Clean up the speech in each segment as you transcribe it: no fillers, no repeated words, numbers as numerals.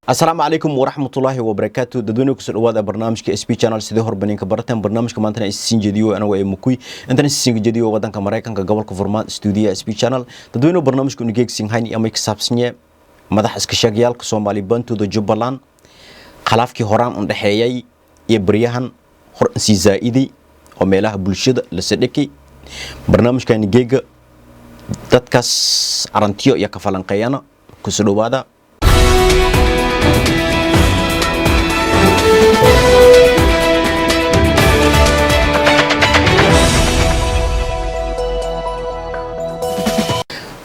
Asalaamu calaykum waraxmatullaahi wabarakaatu. Dadweyne, kusoo dhawaada barnaamijka SP Channel. Sidii horbaninka baratan, barnaamijka maantana isiin jediyo anagu ee Mukuy intana isiin jediyo wadanka Mareykanka, gobolka Vermont, stuudiyaha SP Channel. Dadweyne, barnaamijka unigeegsin hayn ama ka saabsanye madax iska sheegayaalka Soomaali bantooda Jubbaland, khilaafkii horaan u dhexeeyay iyo baryahan hor sii zaa'idi oo meelaha bulshada la sadhikay. Barnaamijkani geega dadkaas arantiyo iyo kafalanqeeyana. Kusoo dhawaada.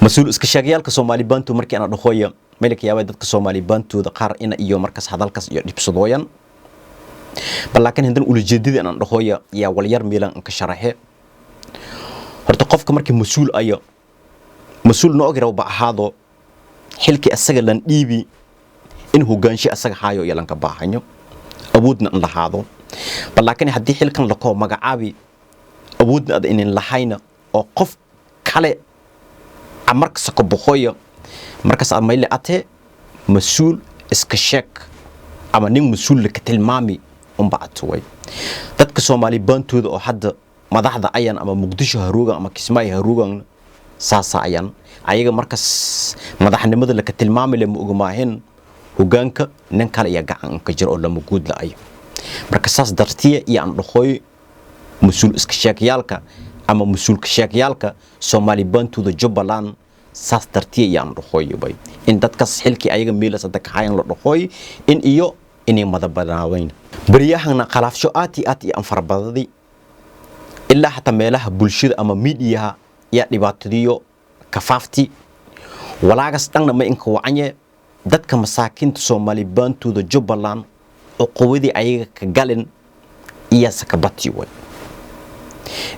Mas-uul iska sheegayaalka Soomaali Bantu markii ana dhaqooya, meelka yaabay dadka Soomaali Bantooda qaar ina iyo markaas hadalkaas iyo dhibsadooyan, bal laakiin hadan ulajeedada inaan dhaqooya yaa walyar miilan ka sharaxe. Horta qofka markii mas-uul ayo, mas-uul noo ogira ba ahaado, xilkii asaga lan dhiibi in hogaansho asaga haayo iyo lanka baahanyo awoodna in lahaado. Bal laakiin haddii xilkan lakoo magacaabi, awoodna ad inin lahayna oo qof kale markasta ka boqoyo, markaas aad mayle atee mas-uul iska sheeg ama nin mas-uul laka tilmaami unba atuway. Dadka Soomaali baantooda oo hadda madaxda ayan ama Muqdisho haruugan ama Kismaayo haruugan, saasa ayan ayaga markaas madaxnimada laka tilmaami le ma ogmaahin, hogaanka nin kale iyo gacan ka jiro oo lama guud la-ayo. Marka saas dartiya iyo aan dhaqooy mas-uul iska sheegyaalka ama mas-uulka sheegyaalka Soomaali bantooda Jubbaland, saas dartiya iyo aan dhaqooyibay in dadkaas xilkii ayaga meelas hadda kahayan la dhaqooy in iyo inay madabanaaween. Baryahana khalaafsho aad iyo aad iyo aan farabadadi, ilaa xataa meelaha bulshada ama miidiyaha iyo dhibaatadiyo kafaafti walaagas dhanna ma inka wacanye. Dadka masaakiinta Soomaali bantooda Jubbaland cuquwadii ayaga ka galin iyo sakabati way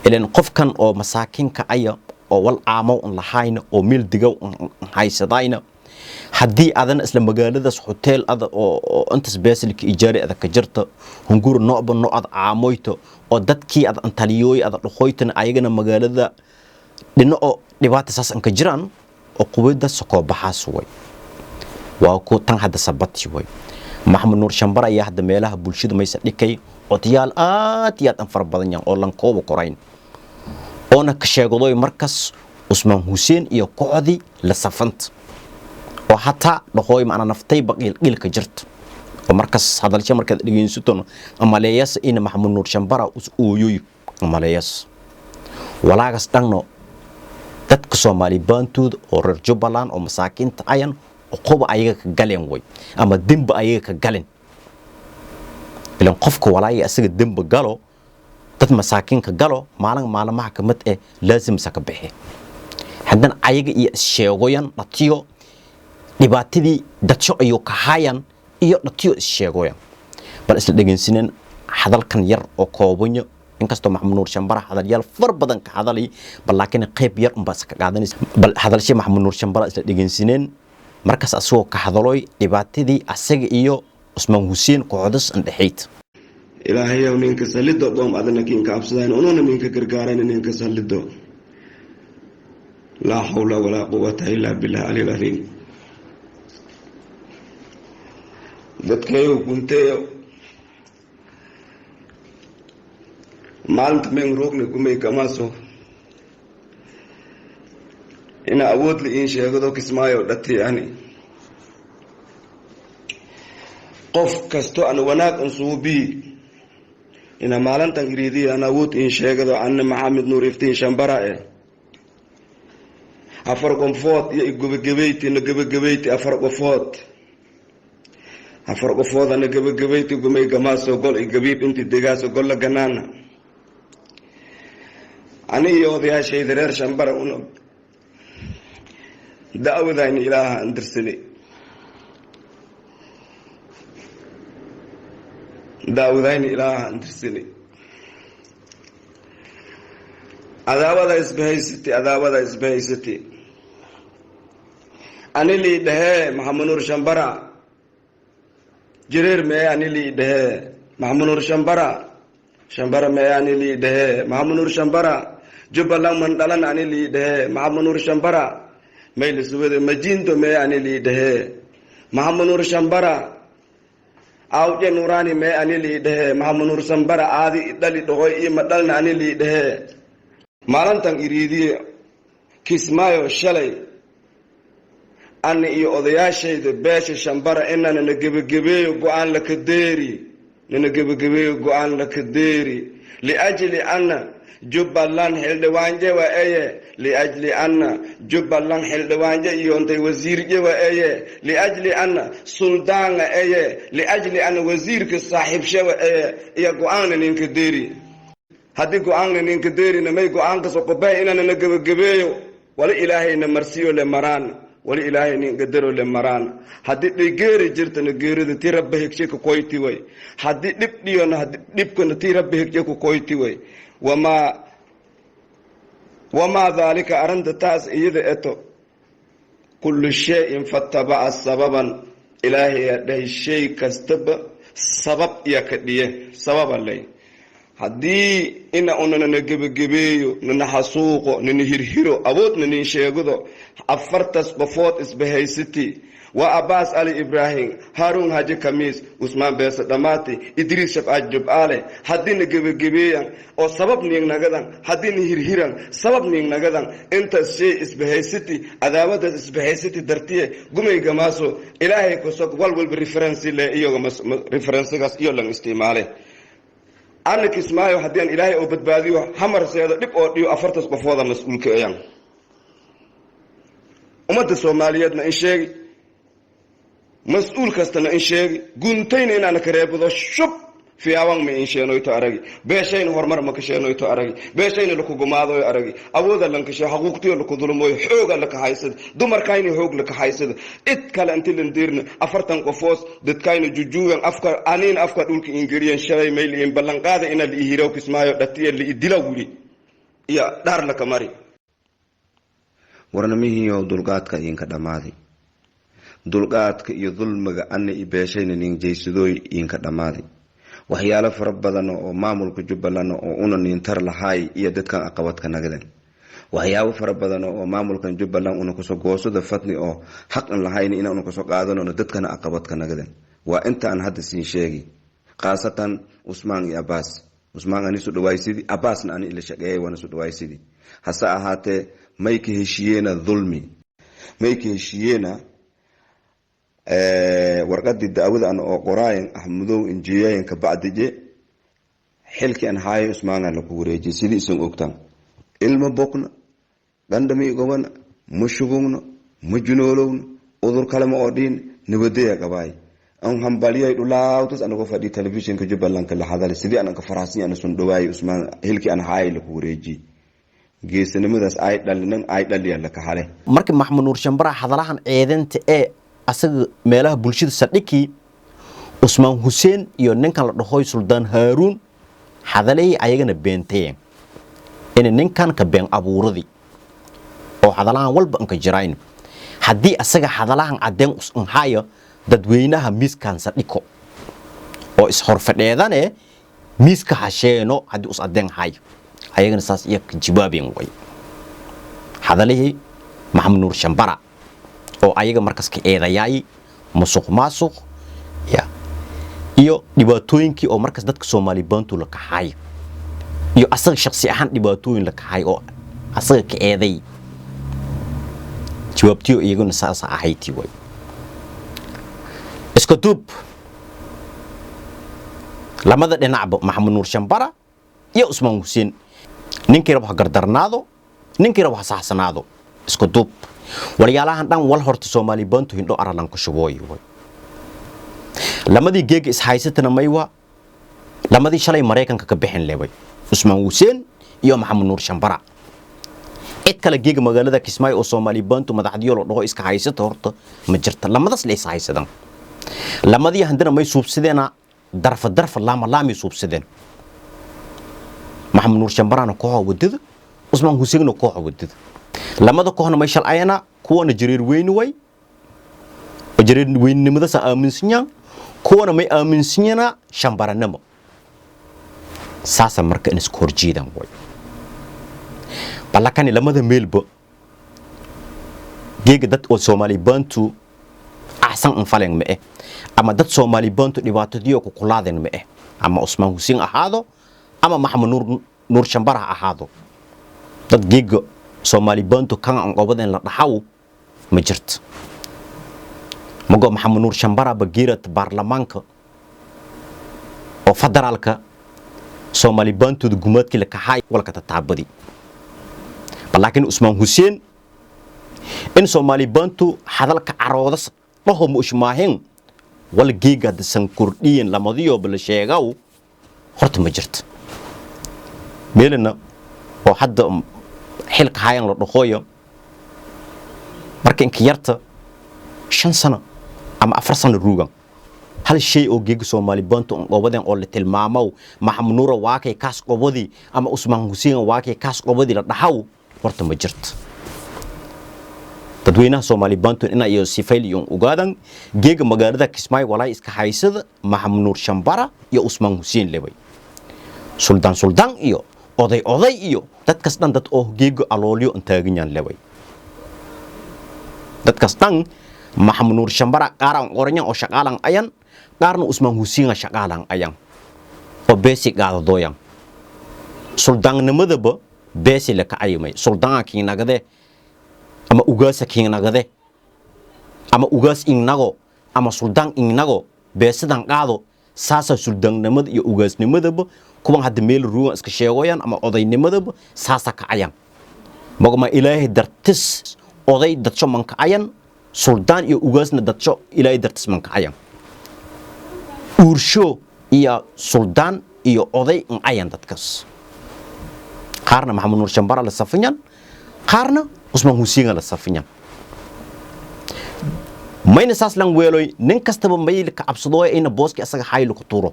ilan qofkan oo masaakiinka aya oo wal caamo un lahayna oo meel digow un haysadayna, haddii adana isla magaaladaas hotel ada oo intaas beesilka ijaari ada ka jirta, hungur noocba nooc ad caamoyto oo dadkii ad antaliyooy ada dhaqooytana ayagana magaalada dhinaco dhibaata saas an ka jiraan oo quwada sokoo baxaas way waa ku tan hadda sabati way. Maxamed Nuur Shambar ayaa hadda meelaha bulshada maysa dhikay odayaal aad iyo aad an fara badan yahan oo lankooba korayn oona ka sheegadoy markas Cusmaan Huseen iyo kooxdii la safanta oo hataa dhaqooy macna naftayba qiilqiilka jirta oo markas hadalsha markaad dhegeysato amaleeyas in Maxamed Nuur Shambara us ooyoy amaleeyas walaagas dhanno. Dadka Soomaali baantooda oo reer Jubbaland oo masaakiinta ayan qoba ayaga ka galeen way ama demba ayaga ka galen ilan qofka walaaya asaga demba galo, dad masaakiinka galo, maalin maalmaha ka mid eh laazim saka bixe. Haddana ayaga iyo issheegoyan dhatiyo dhibaatadii dadsho ayuu ka hayan iyo dhatiyo issheegoyan. Bal isla dhegeysaneen hadalkan yar oo koobanyo, inkastoo Maxamed Nuur Shambara hadalyaal far badan ka hadalay, bal laakiin qayb yar unbaa iska qaadanaysa. Bal hadalshay Maxamed Nuur Shambara isla dhegeysaneen markaas asagoo ka hadaloy dhibaatadii asaga iyo Cusmaan Huseen kooxdas andhexayd. Ilaahayow ninka sallido qoom adna kiinka absadayn ununa ninka gargaarayn ninka sallido. Laa xawla walaa quwata illaa billah alil aliim. Dadkayow gunteeyo maalinta men roogna gumay gamaaso ina awood la iin sheegado Kismaayo dhati ani qof kasto an wanaag an suubii ina maalintan iriidiya an awood iin sheegado. Anna Maxamed Nuur Iftiin Shambara e afar qofood iyo igobogabeyti na gabagabeyti, afar qofood, afar qofood ana gabagabeyti gumay gamaaso gol igabiib inti degaaso golla ganaana. Ani iyo odayaashayda reer Shambara una da'wadayna Ilaaha an dirsanay, da'wadayna Ilaaha an dirsanay. Cadaawada isbahaysatay, cadaawada isbahaysatay. Ani lii dhahee Maxamed Nuur Shambara Jareer mee, ani lii dhahee Maxamed Nuur Shambara Shambara mee, ani lii dhahee Maxamed Nuur Shambara Jubbaland man dhalan, ani lii dhahee Maxamed Nuur Shambara maylisuwade majinto mee, ani lii dhahee Maxamed Nuur Shambara awje Nuuraani mee ani lii dhehe. Maxamed Nuur Shambara aadi dhali dhoqoy ima dhalna ani lii dhehe. Maalintan iriidiye Kismaayo shalay ani iyo odayaashayda beesha Shambara inana na gebagebeeyo go-aan laka deeri, nana gebagebeeyo go-aan laka deeri, liajli anna Jubbaland xildhibaanje wa eye, liajli anna Jubbaland xildhibaanje iyontay wasiirje wa eye, liajli anna suldaanga eye, liajli anna wasiirka saaxiibshe wa eye iyo go-aanna ninka deeri. Haddii go-aanna ninka deerina, may go-aankas oqobay inana na gebagebeeyo. Wali Ilaahayna marsiyo le maraan, wali Ilaahay nin gadaro le maraan. Haddii dhigeeri jirtana, geerida tii Rabba hegshe ka koyti way. Haddii dhib dhiyona, dhibkana tii Rabba hegshe ka koyti way. Wamaa daalika arrinta taas iyada eto, kullu shayin fatabaca sababan. Ilaahay aa dhahay, shay kastaba sabab iya ka dhiye, sababa ley. Haddii ina unana gebagebeeyo, nana xasuuqo, nana hirhiro, awoodna nin sheegado, afartas qofood isbahaysati waa Abaas Ali Ibraahim, Haaruun Haji Kamiis, Usmaan Beese Dhammaati, Idriis Shabcaaj Jubcaale, haddiina gebagebeeyan oo sabab niignagadan, haddiina hirhiran sabab niignagadan, intaas shay isbahaysati, cadaawadaas isbahaysati dartiye gumay gamaaso. Ilaahay kusog wal walba reference le, iyaga reference-gaas iyo lan isticmaale. Ana Kismaayo haddii aan Ilaahay oo badbaadiyo, hamarseedo dhib oo dhiyo, afartas qofooda mas-uulka ayaan. Ummadda Soomaaliyeedna in sheegi, mas-uul kastana in sheegi, guntayna inaana kareebado shub fiyaawan ma in sheenoyto aragi, beeshayna horumar ma ka sheenoyto aragi, beeshayna lakugumaadoyo aragi, awooda lankashe, xaquuqtiyo lakudulmoyo, xooga laka haysada, dumarkayna hoog laka haysada. Cid kale inti landiirna 40 qofoos dadkayna jujuugan afka aniina afka dhulka ingeliyan. Shalay mayl in ballanqaada ina liihiraw Kismaayo dhatiya liidila wuli iyo dhaar laka mari. Warnamihiiyow, dulqaadka idinka dhammaaday, dulqaadka iyo dulmiga ana i beeshayna nin jaysadooy idinka dhammaaday. Waxyaalo fara badan oo maamulka Jubbaland oo una nintar lahaay iyo dadkan aqabadka nagden, waxyaabo fara badan oo maamulkan Jubbaland una kasoo goosada fadni oo xaq an lahayn inaanu kasoo qaadanona, dadkana aqabadka nagden waa inta aan hadda siin sheegi, khaasatan Usmaan iyo Abaas. Usmaan ani su dhawaaysidii, Abaasna ani ila shaqeeyay, waana su dhawaaysidii. Hase ahaatee may ka heshiiyeena dulmi, may ka heshiiyeena warqadii da'wada an oo qoraayan Axmudow injiyayan kabacdije xilkii an haayo Usmaana laku wareejiyay. Sidii isan ogtaan, ilma bokna, qandhami gobana, ma shubugno, ma junoolowno, udur kale ma oo dhiin, nabadaya qabaay. An hambaliyay dhulaawtas anagoo fadhiya telefishinka Jubbalandka la hadalay, sidii anan ka faraxsan ana sun dhawaayay Usmaan xilkii an haayay laku wareejiyay. Geesanimadaas ay dhalinan ay dhaliya laka hale. Marka Maxamed Nuur Shambara hadalahan ceedanta ee asaga meelaha bulshada saldhigii, Cusmaan Xuseen iyo ninkan la dhahoy Suldaan Haaruun hadalay ayagana beenteen in ninkan ka been abuuradii oo hadalahan walba anka jirayn. Haddii asaga hadalahan cadeen us hayo, dadweynaha miiskan saldhiko oo ishorfadheedane miiska hasheeno. Haddii us cadeen hayo, ayagana saas iyo ka jawaabeen way hadalihii Maxamed Nuur Shambara oo ayaga markaas ka eedayaay musuq maasuq ya iyo dhibaatooyinkii oo markaas dadka Soomaali Bantu la kaxay iyo asaga shakhsi ahaan dhibaatooyin la kaxay oo asaga ka eeday. Jawaabtiyo iyaguna saas ahayti way. Iska duub, lamada dhinacba, Maxamed Nuur Shambara iyo Usmaan Xuseen, ninkii rabo ha gardarnaado, ninkii rabo ha saxsanaado. Isku duub, walyaalahan dhan wal horta Soomaali Bantu hindho aralan ku shubooy way. Lamadii geega ishaysatana maywa lamadii shalay Maraykanka ka bixin lebay, Usmaan Xuseen iyo Maxamed Nuur Shambara. Cid kale geega magaalada Kismaayo oo Soomaali Bantu madaxdiyo la dhaho iska haysata horta ma jirta. Lamadaas la is haysadan, lamadii handana may suubsadeena darfa darfa, laama laamay suubsadeen. Maxamed Nuur Shambarana kooxa wadada, Usmaan Xuseenna kooxa wadada. Lamada kooxna may shalcayana, kuwana jareer weyni way oo jareer weynimadaas aaminsanyaan, kuwana may aaminsanyana shambaranimo. Saasa marka in isku horjeedaan way balakani lamada meelba geega dad oo Soomaali Bantu axsan. Axsan anfalen ma eh, ama dad Soomaali Bantu dhibaatadiyo ku kulaadeen ma eh, ama Usmaan Hussein ahaado ama Maxamed Nuur Shambara ha ahaado. Dad geega Soomaali Bantu kan aan qobadeen la dhaxaw ma jirto. Mago Maxamed Nuur Shambara bagiirat baarlamaanka oo federaalka Soomaali Bantu gumaadkii la kaxay walka tataabadi. Laakiin Usmaan Hussein in Soomaali Bantu hadalka caroodas dhaho ma ushmaahin wal geega san kordhiyen lamadiyo bal sheegaw horta ma jirto. Meelna oo hadda xilka hayan la dhaqooyo marka inka yarta 5 sano ama 4 sano ruugan hal shay oo geega Soomaali Bantu on qobadeen oo la tilmaamo Maxamed Nuur waakay kaas qobadii ama Usmaan Hussein waakay kaas qobadii la dhaxaw horta ma jirto. Dadweynaha Soomaali Bantu in ay sifayl iyo ogaadan geega magaalada Kismaayo walaa iska haysada Maxamed Nuur Shambara iyo Usmaan Hussein lebay suldaan suldaan iyo oday oday iyo dadkas dhan dad oo geega alooliyo intaaganyan lebay dadkas dhan Maxamed Nuur Shambara qaaran qoranyan oo shaqaalan ayan qaarna Usmaan Hussein shaqaalan ayan oo beesi qaadadooyan suldaannimadaba beesi la kacayimay suldaanka kiinagade ama ugaasa kiinagade ama ugaas ingnago ama suldaan ingnago beesidan qaado saasa suldaannimada iyo ugaasnimadaba kuwan hadda meel ruugan iska sheegoyan ama odaynimadaba saasa kacayan magama Ilaahay dartis oday dadsho man kacayan suldaan iyo ugaasna dadsho Ilaahay dartis man kacayan uursho iyo suldaan iyo oday incayan dadkaas qaarna Maxamed Nuur Shambara la safinyan qaarna Usmaan Hussein la safinyan mayna saas lan weeloy nin kastaba mayl ka cabsado ina booski asaga haylo ku tuuro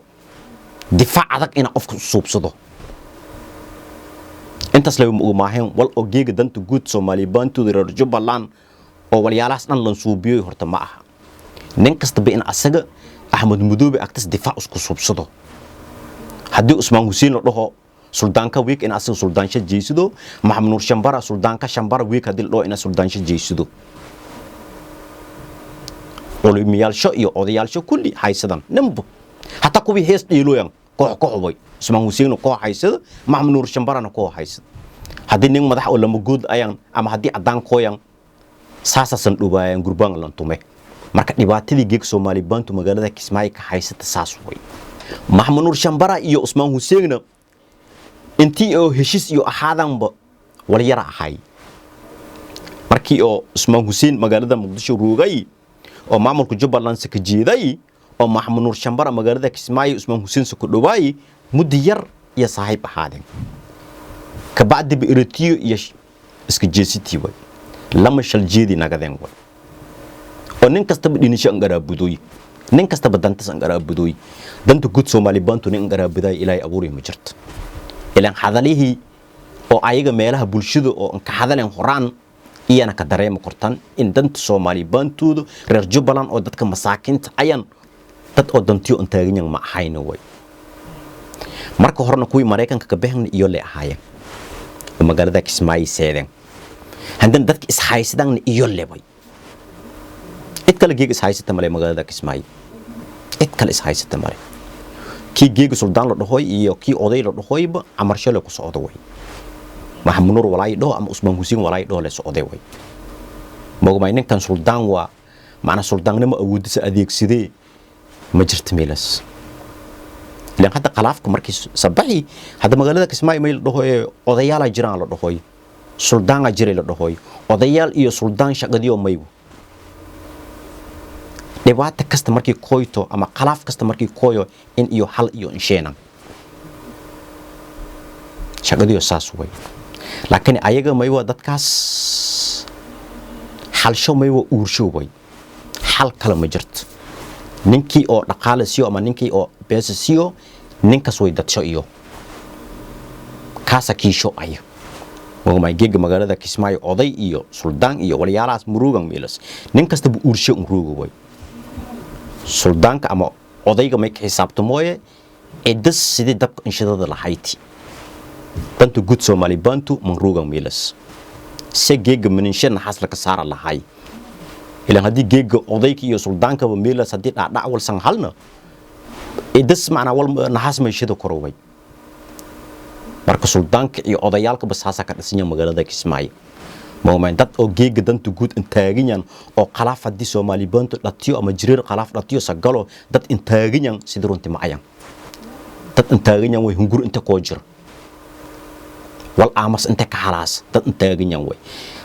difaac adag ina qofka suubsado intaas laba ugu maahayn wal oo geega danta guud Soomaali Bantu reer Jubbaland oo walyaalahaas dhan lan suubiyo horta ma aha. Nin kastaba in asaga Axmed Mudoobe agtas difaac isku suubsado haddii Usmaan Hussein la dhaho suldaanka wiik in asaga suldaansha jeysado Maxamed Nuur Shambara suldaanka Shambara wiik haddii la dhaho in suldaansha jeysado culimiyaalsho iyo odayaalsho kulli haysadan ninba hataa kuwii hees dhiilooyan koox koox way Usmaan Hussein koox haysada Maxamed Nuur Shambarana koox haysada haddii nin madax oo lama guud ayaan ama haddii caddaan kooyan saasasan dhubaayaan gurbaan lan tume. Marka dhibaatadii geeg Soomaali Bantu magaalada Kismaayo ka haysata saas way. Maxamed Nuur Shambara iyo Usmaan Hussein intii oo heshiis iyo ahaadanba wal yara ahay. Markii oo Usmaan Hussein magaalada Muqdisho ruugay oo maamulka Jubbaland ka jeeday oo Maxamed Nuur Shambara magaalada Kismaayo Usmaan Hussein ku dhawaay muddo yar iyo saaxiib ahaadeen ka bacdi bi iritiyo iyo iska jeesitii way lama shal jeedi nagadeen way oo nin kastaba dhinisho an garaabudoy nin kastaba dantas an garaabudoy danta guud Soomaali Bantu nin garaabuday Ilaahay abuuray ma jirto ilaan hadalihii oo ayaga meelaha bulshada oo an ka hadaleen horaan iyana ka dareemo kortan in danta Soomaali Bantuudu reer Jubbaland oo dadka masaakiinta ayan dad oo dantiyo an taagan ma ahayna way. Marka horena kuwii Mareykanka ka bixin iyo le ahaayeen oo magaalada Kismaayo seedeen haddana dadka is haysadaan iyo lebay cid kale geeg is haysata male magaalada Kismaayo cid kale is haysata male kii geega suldaan la dhahoy iyo kii oday la dhahoyba amarsho ku socdo way Maxamed Nuur walaay dhaho ama Usmaan Hussein walaay dhaho la socday way mogmay ninkan suldaan waa macna suldaannimo awoodisa adeegsadee ma jirto meelas ilaan hadda khalaafka markii sabaxi hadda magaalada Kismaayo meel dhaho ee odayaal jiraan la dhahoy suldaana jiray la dhahoy odayaal iyo suldaan shaqadiyo maybu dhibaata kasta markii koyto ama khalaaf kasta markii koyo in iyo hal iyo insheena shaqadiyo saas way. Laakiin ayaga maywa dadkaas xalsho maywa uursho way xal kale ma jirto ninkii oo dhaqaale siiyo ama ninkii oo beesa siiyo ninkaas way dadsho iyo kaasa kiisho ayo wagmay geega magaalada Kismaayo oday iyo suldaan iyo walyaalahaas murugan meelas nin kastaba uursho un ruuga way suldaanka ama odayga may ka xisaabtamooye cidas sidii dabka inshadada lahayti danta guud Soomaali Bantu manruugan meelas se geega maninshe naxaas la ka saara lahay. Ilaan haddii geega odayka iyo suldaankaba meelaas haddii dhacdhac walsan halna idas macnaa wal naxaas mayshada koroway. Marka suldaanka iyo odayaalka basaasa ka dhisanya magaalada Kismaayo moomayn dad oo geega danta guud intaaganyan oo qalaaf haddii Soomaali bantu dhatiyo ama jiriir qalaaf dhatiyo sagalo dad intaaganyan sidii runtii ma ayan dad intaaganyan way hungur inta koo jira wal aamas inta ka halaas dad intaaganyan way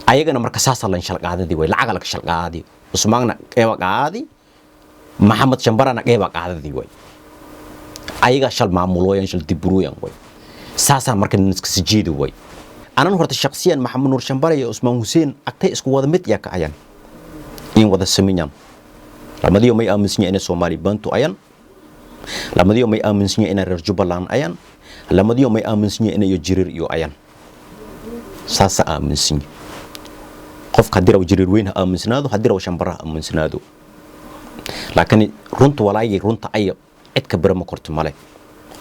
ayagana. Marka saasa lan shalqaadadii way lacaga laga shalqaadi, Usmaanna qeyba qaadi, Maxamed Shambarana qeyba qaadadii way ayaga shal maamulooyan shal diburooyan way saasaa. Marka nin iska sijeedi way anan horta shakhsiyan Maxamed Nuur Shambare iyo Usmaan Hussein agtay isku wada mid yaa ka ayan in wada sameeyaan. Lamadiyo may aaminsan inay Soomaali bantu ayan, lamadiyo may aaminsan inay reer Jubbaland ayan, lamadiyo may aaminsan inay jiriir iyo ayan saasa aaminsan. Qofka haddii raw jiriir weyn ha aaminsanaado, haddii raw Shambara ha aaminsanaado, laakiin runta walaayay runta ay cid ka bira ma korto male.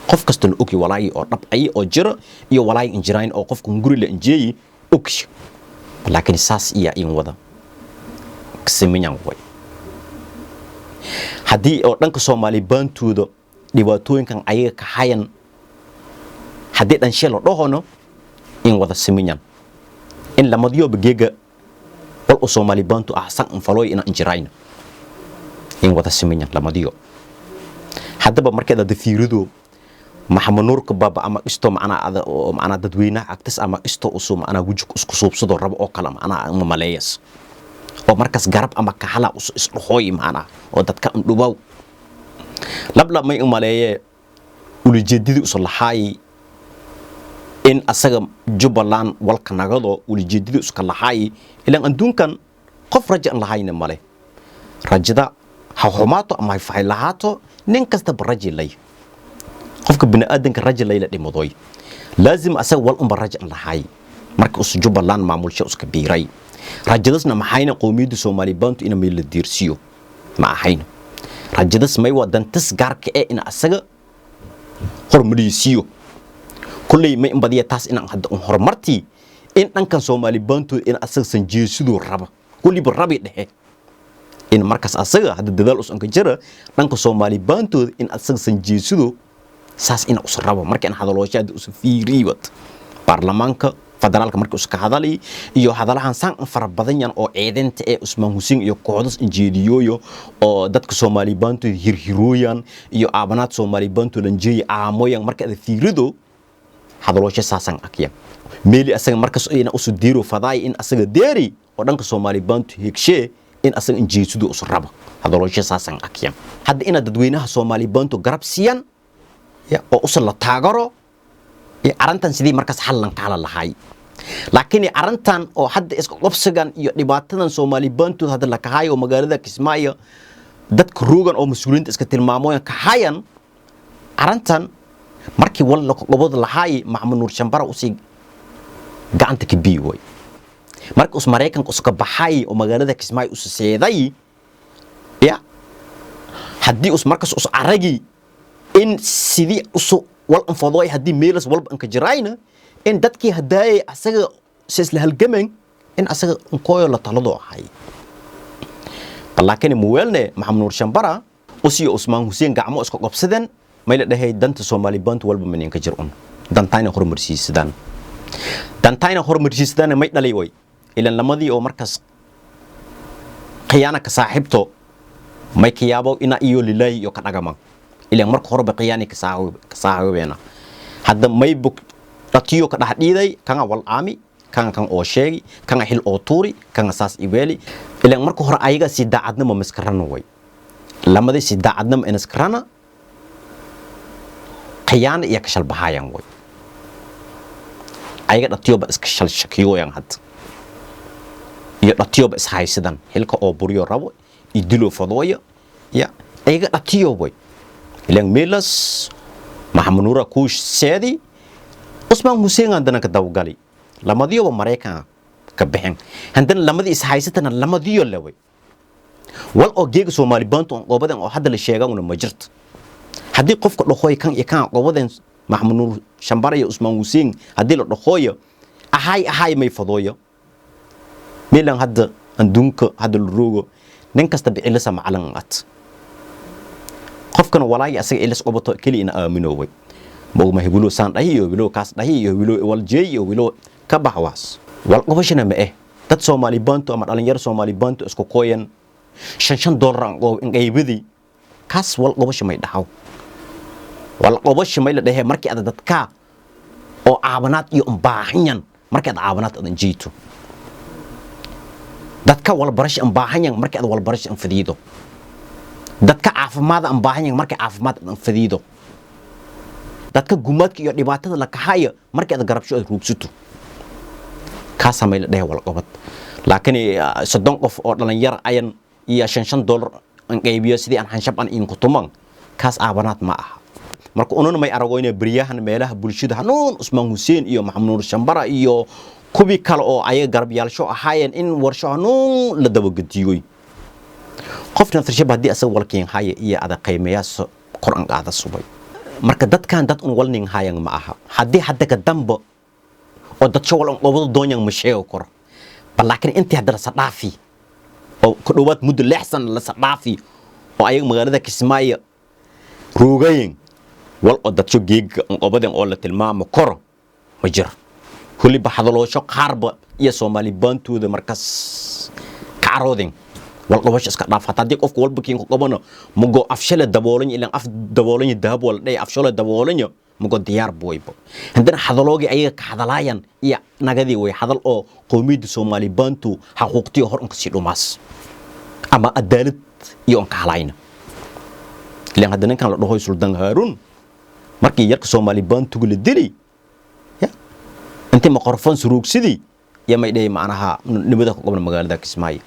Qof kastana ogi walaayay oo dhab ay oo jira iyo walaay injirayn oo qofka guri la injeeyi ogi, laakiin saas iya in wada kasameeyaan way. Haddii oo dhanka Soomaali baantooda dhibaatooyinkan ayaga ka hayan haddii dhanshe la dhahono in wada sameeyaan in lamadyoba geega wal u Soomaali baantu ah san infalooy ina injirayna in wada sameeyaan lamadiyo. Haddaba markeed ada fiirido Maxamed Nuurka baba ama isto macnaa ada oo macnaa dadweynaha agtas ama isto usu macnaa wujig isku suubsado rabo oo kale macnaa ama maleeyas oo markaas garab ama kahala usu isdhaxooy macnaa oo dadka indhubow lablab may u maleeye ulijeedadii usu lahaay in asaga Jubbaland walka nagado ulijeedadii uska lahaay. Ilaan adduunkan qof raja an lahayna male, rajada ha xumaato ama ha fahay lahaato, nin kastaba raji lay. Qofka bini'aadanka raji layla dhimadoy laazim asaga wal unba raja an lahaay. Marka usu Jubbaland maamulsha uska biiray rajadasna maxayna qowmiyadda Soomaali bantu ina meel la diirsiyo ma ahayno. Rajadas may waa dantas gaarka ee ina asaga hormarisiiyo kulley may inbadiya taas inaan hadda un horumartii in dhankan Soomaali bantu in asaga sanjeesiduu raba kulliba rabi dhexe in markaas asaga hadda dadaal usan ka jira dhanka Soomaali baantooda in asaga sanjeesido saas ina us rabo. Marka in hadaloosha hadda usu fiiriibat baarlamaanka federaalka marka uska hadalay iyo hadalahan saan fara badan yan oo ciidanta ee Usmaan Hussein iyo kooxdas injeediyooyo oo dadka Soomaali baantooda hirhirooyan iyo aabanaad Soomaali baantooda lanjeeyi aamoyan. Marka ada fiirido hadaloosha saasan akya meeli asaga markas ina usu diiro fadaay in asaga deeri oo dhanka Soomaali baantu hegshee in asaga injeesido usu rabo hadaloosha saasan akya. Hadda inaad dadweynaha Soomaali baantu garab siiyaan oo usan la taagaro arrintan sidii markaas xallan kaala lahay, laakiin arrintan oo hadda iska qabsigan iyo dhibaatadan Soomaali baantood hadda la kahayo oo magaalada Kismaayo dadka roogan oo mas-uuliyiinta iska tilmaamooyan kahayan arrintan markii wal la qabad lahaay Maxamed Nuur Shambara usii gacanta ka biyi way. Marka us Maraykanka uska baxay oo magaalada Kismaayo usu seeday ya haddii us markaas us aragi in sidii usu wal anfadooy haddii meelas walba anka jirayna in dadkii hadaayay asaga si isla halgameen in asaga nkooyo la talado ahay. Laakiin muweelne Maxamed Nuur Shambara usiyo Usmaan Hussein gacmo iska qabsadeen may la dhahay danta Soomaali bantu walba maninka jir un dantayna horumarsiisadaan dantayna horumarsiisadaan may dhalay way. Ilan lamadii oo markaas khiyaana ka saaxiibto may ka yaabo ina iyo lilaahi iyo ka dhagaman. Ilan marka horeba khiyaani ka saaxiibeena hadda may bug dhatiyo ka dhex dhiiday kanga wal aami kanga kan oo sheegi kanga xil oo tuuri kanga saas iweeli. Ilan marka hore ayaga si daacadnimo maskarana way lamadii si daacadnimo inaskarana khiyaana iyo ka shalbahayan way ayaga dhatiyoba iska shalshakiyooyan hadda iyo dhatiyoba ishaysidan xilka oo buriyo rabo iyo dilo fadooyo ya ayaga dhatiyo way. Ilan meelas Maxamed Nuura kuush seedi Usmaan Hussein haddana ka dawgali lamadiyoba Maraykanka ka bixin haddana lamadii ishaysatana lamadiyo leway wal oo geega Soomaali bantu on qobadan oo hadda la sheegana ma jirto. Haddii qofka dhaxooy kan iyo kan qobadan Maxamed Nuur Shambara iyo Usmaan Hussein haddii la dhaxooyo ahay ahay may fadooyo meelan hadda adduunka hadda la roogo. Nin kasta bicilisa macalin at qofkan walaagi asaga ilis qobato keli ina aaminoway mogma hibulo saan dhahi iyo hibulo kaas dhahi iyo hibulo waljeey iyo hibulo ka bax. Waas wal qobashana ma eh. Dad Soomaali Bantu ama dhalinyaro Soomaali Bantu isku qoyan $5 aan qoob in qaybadii, kaas wal qobasho may dhaxaw. Wal qobasho may la dhahee markii aad dadka oo caawanaad iyo baahanyan, markii aad caawanaad adan jiito dadka walbarasho an baahanyan, markii aad walbarasho an fadiido dadka caafimaad an baahanyan, markii caafimaad adan fadiido dadka gumaadka iyo dhibaatada la kaxayo, markii aad garabsho aad ruugsato, kaasaa may la dhehe walqabad. Laakiin 30 qof oo dhalinyaro ayan iyo $5 an qaybiyo sidii aan xanshab an idinku tuman, kaas aabanaad ma aha. Marka ununa may aragoyna beryahan meelaha bulshada hanuun Usmaan Hussein iyo Maxamed Nuur Shambara iyo kuwii kale oo ayaga garabyaalsho ahaayeen in warsho hanuun la dabagediyoy. Qofna tarshab haddii asaga walkiin haya iyo ada qiimeeyaas kor an qaada subay. Marka dadkan dad un walnin hayan ma aha. Haddii hadda ka damba oo dad shawal un qobado doonyan ma sheego koro bal, laakiin intii hadda lasa dhaafi oo ku dhowaad muddo 6 sano lasa dhaafi oo ayaga magaalada Kismaayo roogayen, wal oo dadsho geega un qobaden oo la tilmaamo koro ma jiro. Kulliba hadaloosho qaarba iyo Soomaali baantooda markaas ka carooden. Wal qobasho iska dhaaf, hataa haddii qofka walba kiin ku qabano mugo afshale daboolan ilan af daboolan dahab wala dhay afshale daboolan mugo diyaar buwaybo. Haddana hadaloogii ayaga ka hadalaayan iyo nagadii way hadal oo qowmiyadda Soomaali Baantu xaquuqtiyo hor unka sii dhumaas ama cadaalad iyo unka halayna. Ilan hadda ninkan la dhahoy Suldaan Haaruun, markii yarka Soomaali Baantugu la dili ya intii maqorfon suruugsidii iyo may dhahay macnaha nimada ku qabna magaalada Kismaayo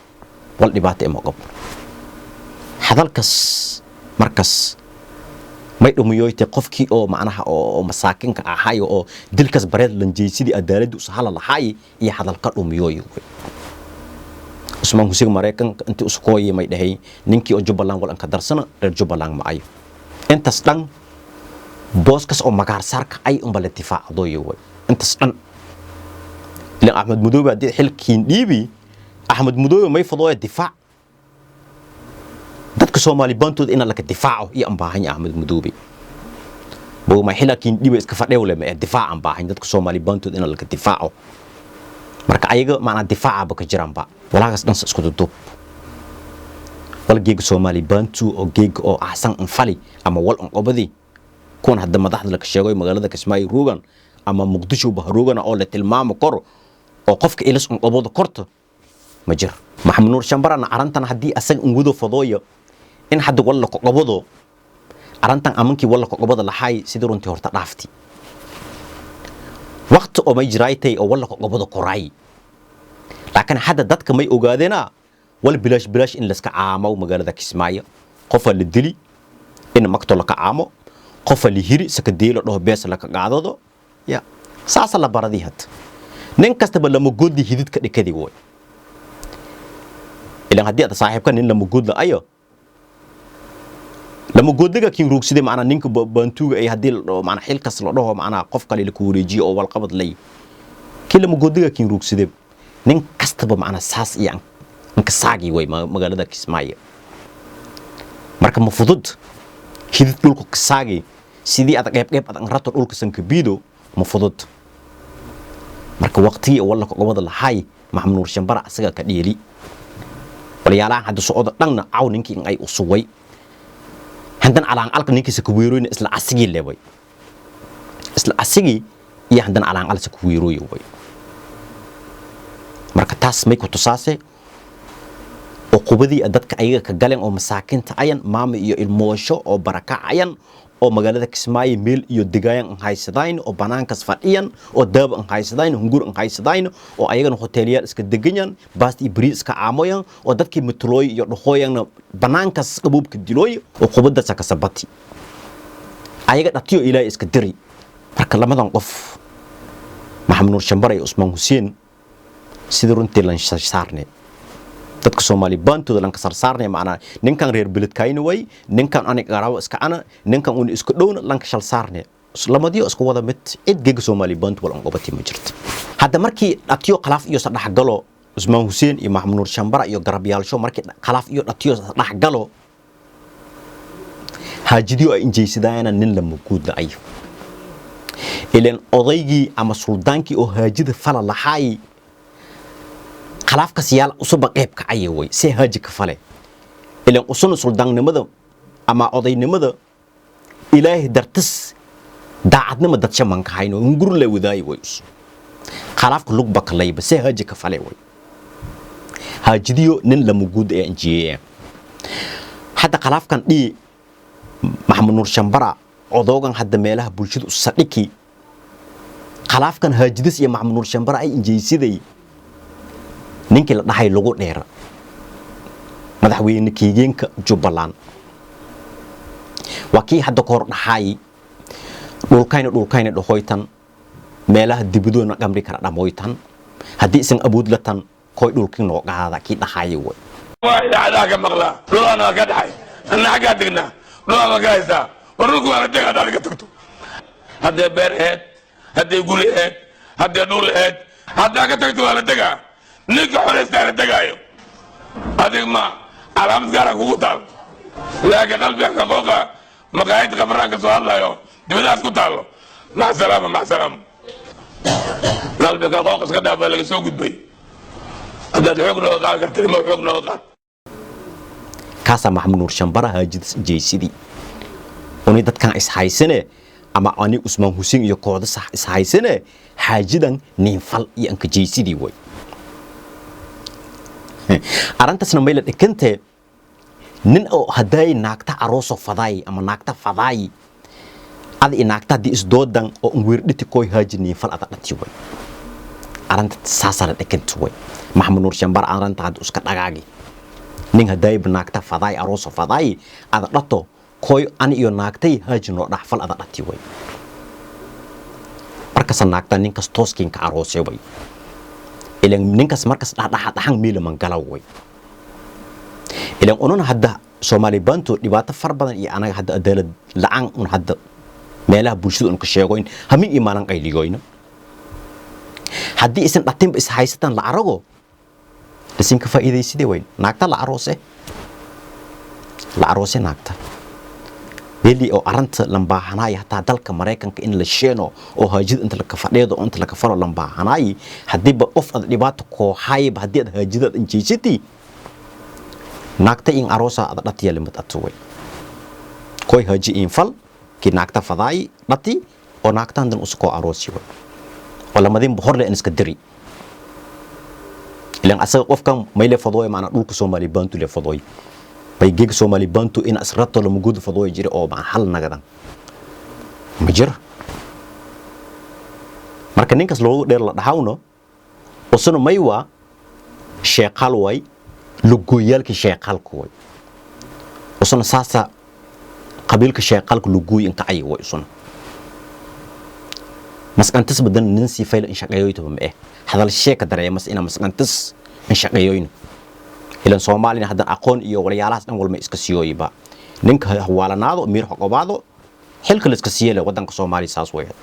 wal dhibaato ima qabno. Hadalkas markas may dhumiyoyte qofkii oo macnaha oo masaakinka ahaay oo dilkas bareed lanjeysidii cadaaladdu ushala lahaay iyo hadalka dhumiyooy. Usmaan Hussein Mareykanka intii usukooyi may dhahay ninkii oo Jubbaland wal anka darsana reer Jubbaland ma ayo. Intaas dhan booskas oo magaarsaarka ay unba la difaacdooyo way. Intaas dhan ilan Axmed Madoobe haddii xilkiin dhiibi, Axmed Madoobe may fadooya difaac dadka Soomaali baantooda ina laka difaaco iyo aan baahan yahay. Axmed Madoobe bogma xilakiin dhiiba iska fadhewle ma difaac aan baahan dadka Soomaali baantooda ina laka difaaco. Marka ayaga macnaa difaacaba ka jiraanba walaagaas dhan isku duduub. Wal geega Soomaali Baantu oo geega oo axsan anfali ama wal an qobadi kuwan hadda madaxda laka sheego magaalada Kismaayo ruugan ama Muqdisho bah ruugan oo la tilmaamo kor oo qofka ilis un qobado korto ma jiro. Maxamed Nuur Shambarana arantan haddii asaga un wado fadooyo in hadda walla ka qobado arantan amankii walla ka qobada lahaay sidii runtii horta dhaafti waqti oo may jiraaytay oo walla ka qobado koraay. Laakiin hadda dadka may ogaadeena wal bilaash bilaash in laska caamo magaalada Kismaayo. Qofa la dili in magto la ka caamo, qofa la hiri sakadeelo dhaho bees la ka qaadado ya saasa la baradii. Had nin kastaba lama goodli hididka dhikadii way ilan haddii aad saaxiibka nin lama goodla ayo lama goodliga kiin ruugsiday macnaa ninka baantuuga ay haddii la dhaho macnaa xilkas la dhaho macnaa qof kale la ku wareejiyo oo walqabad lay kii lama goodliga kiin ruugsiday. Nin kastaba macnaa saas iyo inka saagi way magaalada Kismaayo. Marka ma fudud hidid dhulka kasaagi sidii aad qayb qayb aad rato dhulka sankabiido ma fudud. Marka waqtigii walla ka qobada lahay Maxamed Nuur Shambara asaga ka dheeli walyaalahan hadda socda dhanna caw ninkii in ay u sugay handan calaan alka ninkiisa ku weerooyna isla asigii leebay isla asigii iyo handan calaan alsa ku weerooyo way. Marka taas may ku tusaase uqubadii dadka ayaga ka galeen oo masaakiinta ayan maama iyo ilmoosho oo barakacayan oo magaalada Kismaayo meel iyo degayan an haysadayn oo banaankas fadhiyan oo daab an haysadayn hungur an haysadayn oo ayagana hoteelyaal iska deganyan baast iyo bariis iska caamoyan oo dadkii matulooy iyo dhaqooyanna banaankas qabuubka dilooy uqubadaasa ka sabati ayaga dhatiyo Ilaahay iska diri. Marka lamadan qof Maxamed Nuur Shambare iyo Usmaan Hussein sidii runtii lan saarne dadka Soomaali baantooda lan ka sarsaarnay macnaa ninkan reer beledkayna way ninkan anig garaawo iska ana ninkan un isku dhowna lanka shal saarne lamadiyo isku wada mid cid geega Soomaali baantu wal an qobati ma jirto. Hadda markii dhatiyo khilaaf iyo sadhaxgalo Usmaan Hussein iyo Maxamed Nuur Shambara iyo garabyaalsho markii khalaaf iyo dhatiyo dhexgalo, haajidiyo ay injeysadaayana nin lama guud la ayo. Ileen odaygii ama suldaankii oo haajida fala lahaay khalaafkas yaal usuba qayb kacaya way see haaji ka fale. Ileen usuna suldaannimada ama odaynimada Ilaahay dartis daacadnima dadsha manka hayno hungur la wadaay way us khalaafka lugba kalayba see haaji ka fale way. Haajidiyo nin lama guud ee injiyeeyeen. Hadda khalaafkan dhii Maxamed Nuur Shambara odoogan hadda meelaha bulshada u sadhiki khalaafkan haajidis iyo Maxamed Nuur Shambara ay injeysiday ninkii la dhahay lagu dheera madaxweyne kiigeenka Jubbaland, waa kii hadda ka hor dhaxay dhulkayna dhulkayna dhahoytan, meelaha dibadoona qamri kala dhamoytan, haddii isan awood la tan koy dhulkii noo qaada kii dhaxay way. Waa idaacadaha ka maqlaa, dhulaan waa ka dhaxay, anna xaggaa degnaa, dhulaan waa ka haystaa. War dhulku waa la dega haddaad ka tagto, haddee beer aheyd, haddee guri aheyd, haddee dhul aheyd, haddaa ka tagto waa la degaa. Ninka xoraystaa la degaayo. Adig ma calaamad gaara kugu taal, laakiin qalbiga ka qooqa maqaayad khabraan ka soo hadlayo dibadaas ku taallo. Mac salaama, mac salaama. Qalbiga qooq iska dhaaf, baa laga soo gudbay. Haddaad xoog nooga qaad kartid, ma xoog nooga qaad. Kaasaa Maxamed Nuur Shambara haajidis injeysidii uni dadkan ishaysane ama ani Usmaan Hussein iyo kooxda sax ishaysane xaajidan niinfal iyo ankajeysidii way. Arrintaasna mayla dhikantee nin oo hadday naagta arooso fadaay ama naagta fadaay ada i naagta haddii isdoodan oo unweerdhiti koy haaji niinfal ada dhati way. Arrinta saasaa la dhikanta way. Maxamed Nuur Shambara arrinta hadda iska dhagaagi nin hadayba naagta fadaay arooso fadaay ada dhato koy ani iyo naagtay haaji noo dhaxfal ada dhati way. Markasa naagta ninkas tooskiinka aroose way, ilan ninkas markas dhexdhexa dhaxan miila mangala way. Ilan ununa hadda Soomaali Bantu dhibaato far badan iyo anaga hadda cadaalad la'aan un hadda meelaha bulshada un ka sheegoyn hamin iyo maalin qayligoyno. Haddii isan dhatinba is haysataan la arago lasin ka faa'iidaysidee way. Naagta la aroose, la aroose naagta weli oo arrinta lambaahanaayo hataa dalka Maraykanka in la sheeno oo haajida inta laka fadheedo oo inta laka falo lambaahanaayi. Haddiiba qof ad dhibaato kooxayba haddii ad haajida ad injeysati naagta in aroosa ad dhatiya limad atuway koy haaji in fal ki naagta fadaay dhati oo naagta handan usukoo aroosi way oo lamadinba horle in iska diri. Ilan asaga qofkan mayle fadooy maana dhulka Soomaali Bantu le fadooy bay geeg Soomaali Bantu in asrato lama guud fadooy jira oo ma hal nagadan ma jiro. Marka ninkaas loogu dheer la dhaxawno usuna may waa sheeqaal way lugooyaalka sheeqaalka way usuna saasa qabiilka sheeqaalka lugooy inka ay way usuna masqantis badan nin si fayl in shaqeeyoyto ma eh hadal sheeka dareemas ina masqantis in shaqeeyoyno. Ilan Soomaalina haddan aqoon iyo walyaalahaas dhan walma iska siyooyiba ninka hawaalanaado miir xoqobaado xilka la iska siiyele wadanka Soomaaliya saas way had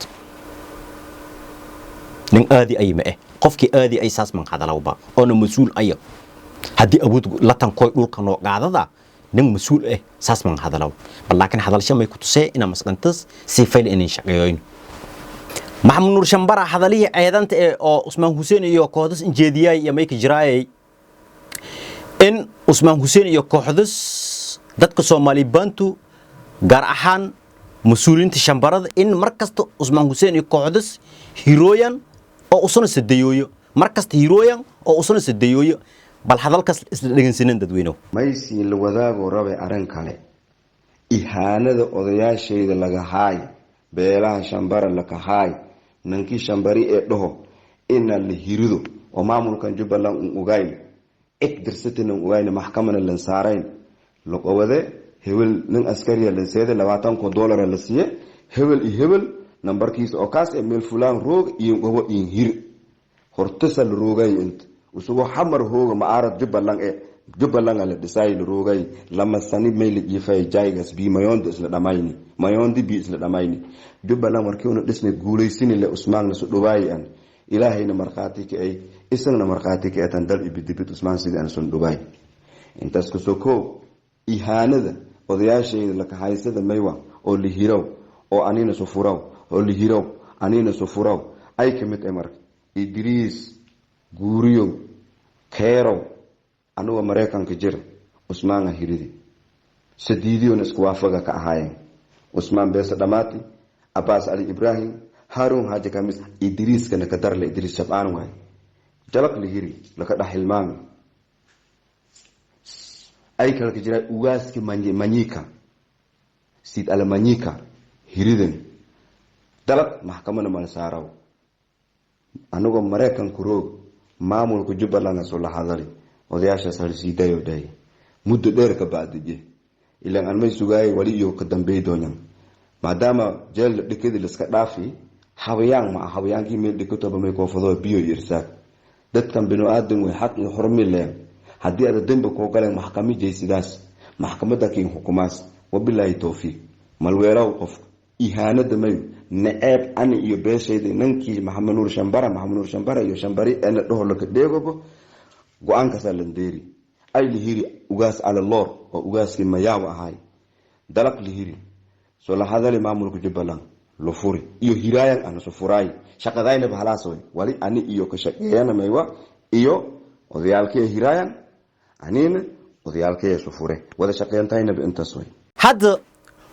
nin aadi ay ma eh qofkii aadi ay saas man hadalawba oona mas-uul aya haddii awood la tankoy dhulka noo qaadada nin mas-uul eh saas man hadalaw bal. Laakiin hadalsha may ku tusee ina masqantas si fayl inay shaqeeyoyn. Maxamed Nuur Shambara hadalihii ceedanta ee oo Usmaan Hussein iyo kooxdas injeediyay iyo mayka jiraayay in Usmaan Hussein iyo kooxdas dadka Soomaali Bantu gaar ahaan mas-uuliyiinta Shambarada in markasta Usmaan Hussein iyo kooxdas hirooyan oo usuna sadayooyo markasta hirooyan oo usuna sadayooyo. Bal hadalkaas isla dhegeysanin dadweynuhu. Maysiin la wadaagoo rabay arrin kale, ihaanada odayaashayda laga haay, beelaha Shambara laka haay, nankii Shambari ee dhaho ina la hirido oo maamulkan Jubbaland un ogayn, cid dirsatina un ogayn, maxkamana lan saarayn laqobade hebel nin askariya lan seede 20 kun doolara la siiye hebel iyo hebel nambarkiisa oo kaas ee meel fulaan roog iyo gobo in hir hortasa la roogay inta isagoo xamar hooga macaarad Jubbaland ee Jubbaland la dhisay la roogay lama sani may la jiifay jaygas bi mayondi isla dhamayni mayondi bi isla dhamayni Jubbaland markii una dhisnay guulaysini le Usmaan la soo dhawaay an Ilaahayna markhaati ka ay, isagna markhaati ka eetan dal ibidibid Usmaan sidii aan sun dhugaay. Intaas kasoo koow ihaanada odayaashayda lakahaysada maywa oo lihirow oo anina sufuraw oo lihirow anina sufuraw ay ka mid ay. Marka Idriis Guuriyow Keerow, anigoo Maraykanka jira Usmaana hiridi sadiidiyona isku waafaga ka ahaayeen. Usmaan beesa dhammaati, Abaas Cali Ibraahim, Haarun Xaaji Kamis, Idriiskana ka darle. Idriis Shabcaan waay, jalaq lihiri laka dhex hilmaami. Ay kala ka jiraa ugaaski Manyika, Siid Ala Manyika hiridan dalaq, maxkamana mala saaraw. Anigoo Maraykanku roog maamulka Jubbaland soo la hadali, odayaashaas halsiidayo dhahay muddo dheer ka bacdije. Ilaan aan may sugaayay wali iyo ka dambeey doonyan, maadaama jeel dhikadii liska dhaafi. Habayaan ma ah, habayaankii meel dhikatoba may koofado biyo iyo irsaag. Dadkan binu-aadan way, xaq iyo xurmi leen. Haddii aada dembi koo galeen, maxkami jeysidaas, maxkamadda kiin xukumaas. Wabilaahi towfiiq. Malweelow qofka ihaanada mayo naceeb ani iyo beeshayda nankii Maxamed Nuur Shambara, Maxamed Nuur Shambara iyo Shambari ena dhaho laka dheegobo go-aankaasaa landeeri. Ay lihiri ugaas Alaloor oo ugaaskii Mayaaw ahaay, dalaq lihiri soo la hadali maamulka Jubbaland lufuri iyo hiraayan ana sufuraay shaqadaynaba halaas way wali ani iyo ka shaqeeyana maywa iyo odayaalkee hiraayan anina odayaalkee sufure wada shaqeyntaynaba intaas way. Hadda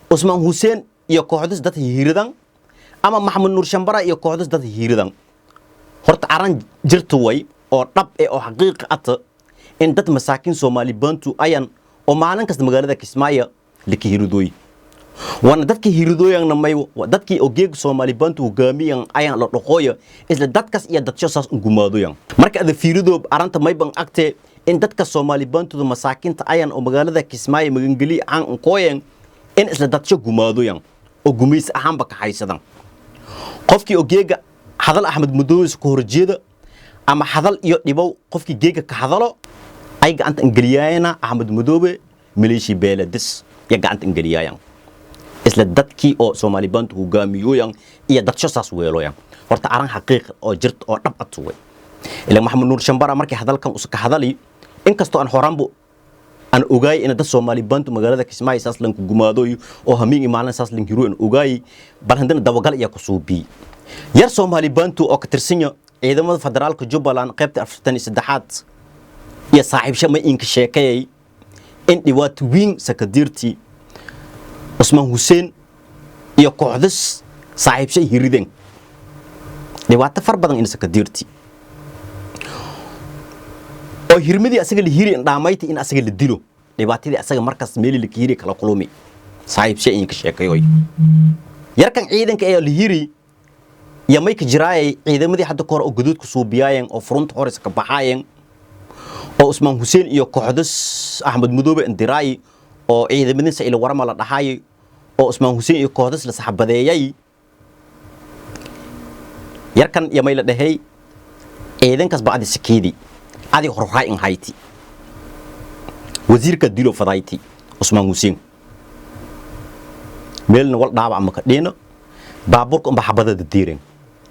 Cusmaan Huseen iyo kooxdis dad hiiridan ama Maxamed Nuur Shambara iyo kooxdis dad hiiridan, horta aran jirta way oo dhab eh oo xaqiiqi ata in dad masaakiin Soomaali Bantu ayan oo maalin kasta magaalada Kismaayo laka hiridooy, waana dadkii hiridooyanna may dadkii oo geega Soomaali Bantu hogaamiyan ayaan la dhaqooya, isla dadkaas iyo dadsho saas ungumaadoyan. Marka ada fiiridoob aranta mayban agtee in dadka Soomaali Bantuda masaakiinta ayan oo magaalada Kismaayo magangeli aan unkooyan in isla dadsho gumaadoyan oo gumaysi ahaanba ka haysadan. Qofkii oo geega hadal Axmed Madoobe ka horjeeda ama hadal iyo dhibow, qofkii geega ka hadalo ay gacanta ingeliyaayana Axmed Madoobe maleeshi beeladis iyo gacanta ingeliyaayaan isla dadkii oo Soomaali Bantu hogaamiyooyan iyo dadsho saas weeloyan. Horta aran xaqiiq oo jirta oo dhab ad way ila Maxamed Nuur Shambara markii hadalkan usa ka hadali, inkastoo aan horaanbu aan ogaay in dad Soomaali Bantu magaalada Kismaayo saas lanku gumaadoyo oo hamiin iyo maalin saas lan hiro aan ogaay, bal haddana dabagal iya ku suubi yar Soomaali Bantu oo ka tirsanya ciidamada federaalka Jubbaland qaybta 43aad iyo saaxiibsha ma inka sheekayay in dhibaato weyn sakadiirtii Cusmaan Huseen iyo kooxdis saaxiibshay hirideen, dhibaato far badan in sakadiirtii oo hirmadii asaga la hiri indhaamayti in asaga la dilo, dhibaatadii asaga markaas meeli la hiri kala kulumi saaxiibshay inka sheekayoy. Yarkan ciidanka ee la hiri iyo may ka jiraayay ciidamadii hadda ka hor oo guduudka suubiyaayeen oo furunta horeysa ka baxaayeen oo Cusmaan Huseen iyo kooxdas Axmed Madoobe indiraay oo ciidamadiisa ila warama la dhaxaayay oo Cusmaan Huseen iyo kooxdas la saxabadeeyay. Yarkan iyo may la dhahay ciidankaas bacdi sakiidi adi horraay in hayti wasiirka dilo fadayti Cusmaan Huseen meelna wal dhaawac ma ka dhino, baabuurka unba xabadada diireen.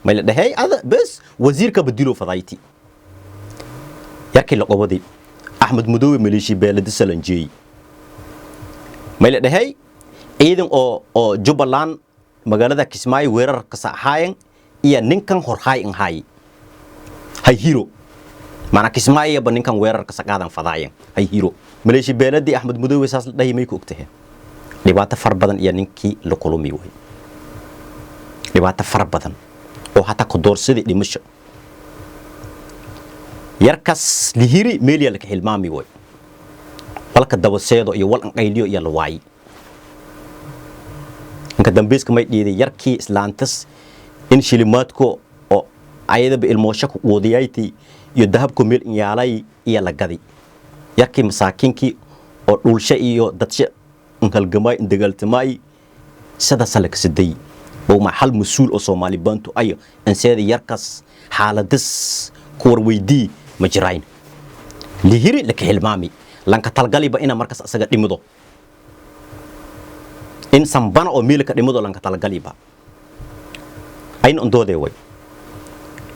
May la dhahay ada bes wasiirka badilo fadayti. Yarkii la qobaday Axmed Madoobe maleeshi beelada salanjeey may la dhahay ciidan oo Jubbaland magaalada Kismaayo weerar ka saxaayeen iyo ninkan horhaay in hay hay hiro mana Kismaayo ba ninkan weerar ka saqaadan fadaayeen hay hiro maleeshi beeladii Axmed Madoobe saas la dhahay. May ku ogtahay dhibaato far badan iyo ninkii la kulumi way, dhibaato far badan oo hataa ku doorsadii dhimasho yarkas lihiri meeliya laka xilmaami way, walka dabaseedo iyo wal anqayliyo iyo la waayi. Inka dambayska may dhiiday yarkii islaantas in shilimaadko oo ayadaba ilmoosho ku quudiyayti iyo dahabko meel inyaalay iyo la gadi yarkii masaakiinkii oo dhulsho iyo dadsho inhalgamaay indagaaltamaay sidaasa la kasaday bowma hal mas-uul oo Soomaali Bantu ayo inseeda yarkas xaaladis ku warweydii ma jirayn. Lihiri laka xilmaami lanka talgaliba ina markaas asaga dhimido in sambana oo meelka dhimido lanka talgaliba ayna undoodee way.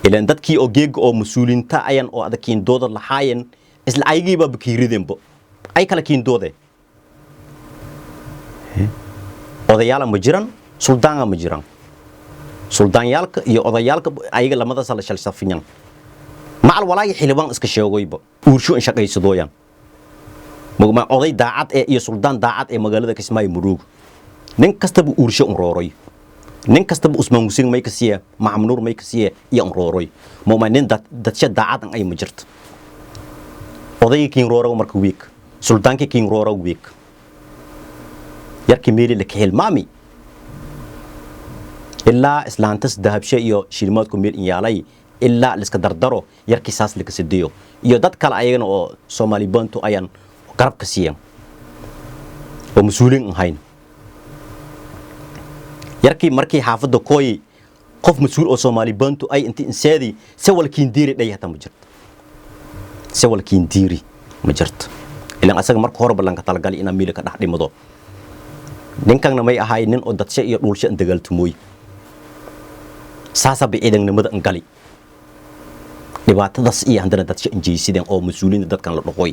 Ilaan dadkii oo geega oo mas-uuliinta ayan oo adag kiindooda lahaayeen isla ayagiiba bakiirideenbo ay kala kiindoode. Odayaala ma jiran, suldaanga ma jiran. Suldaanyaalka iyo odayaalka ayaga lamadaasa la shalsafiyan macal walaagi xildhibaan iska sheegoyba uursho in shaqaysadooyan. Mugma oday daacad ee iyo suldaan daacad ee magaalada Kismaayo muruug. Nin kastaba uursho un rooroy, nin kastaba Usmaan Hussein may ka siya, Maxamed Nuur may ka siya iyo un rooroy. Mugma nin dadsha daacad an ay ma jirto. Odayga kiin roorow marka wiik, suldaankii kiin roorow wiik, yarkii meeli la ka hilmaami ilaa islaantas dahabshe iyo shilimaadku meel in yaalay ilaa liska dardaro yarkii saas laka sidiyo iyo dad kale ayagana oo Soomaali Bantu ayaan garab ka siiyan oo mas-uuliin ahayn. Yarkii markii xaafadda kooyi qof mas-uul oo Soomaali Bantu ay inti inseedi sawalkiin diiri dhay hata ma jirto, sawalkiin diiri ma jirto. Ilaan asaga marka hore ballanka talagali inaa miila ka dhex dhimado. Ninkanna may ahay nin oo dadshe iyo dhuulshe in dagaaltumooy, saasaba ciidannimada in gali dhibaatadaas iyo haddana dadshe in jeysideen oo mas-uuliinta dadkan la dhaqooy.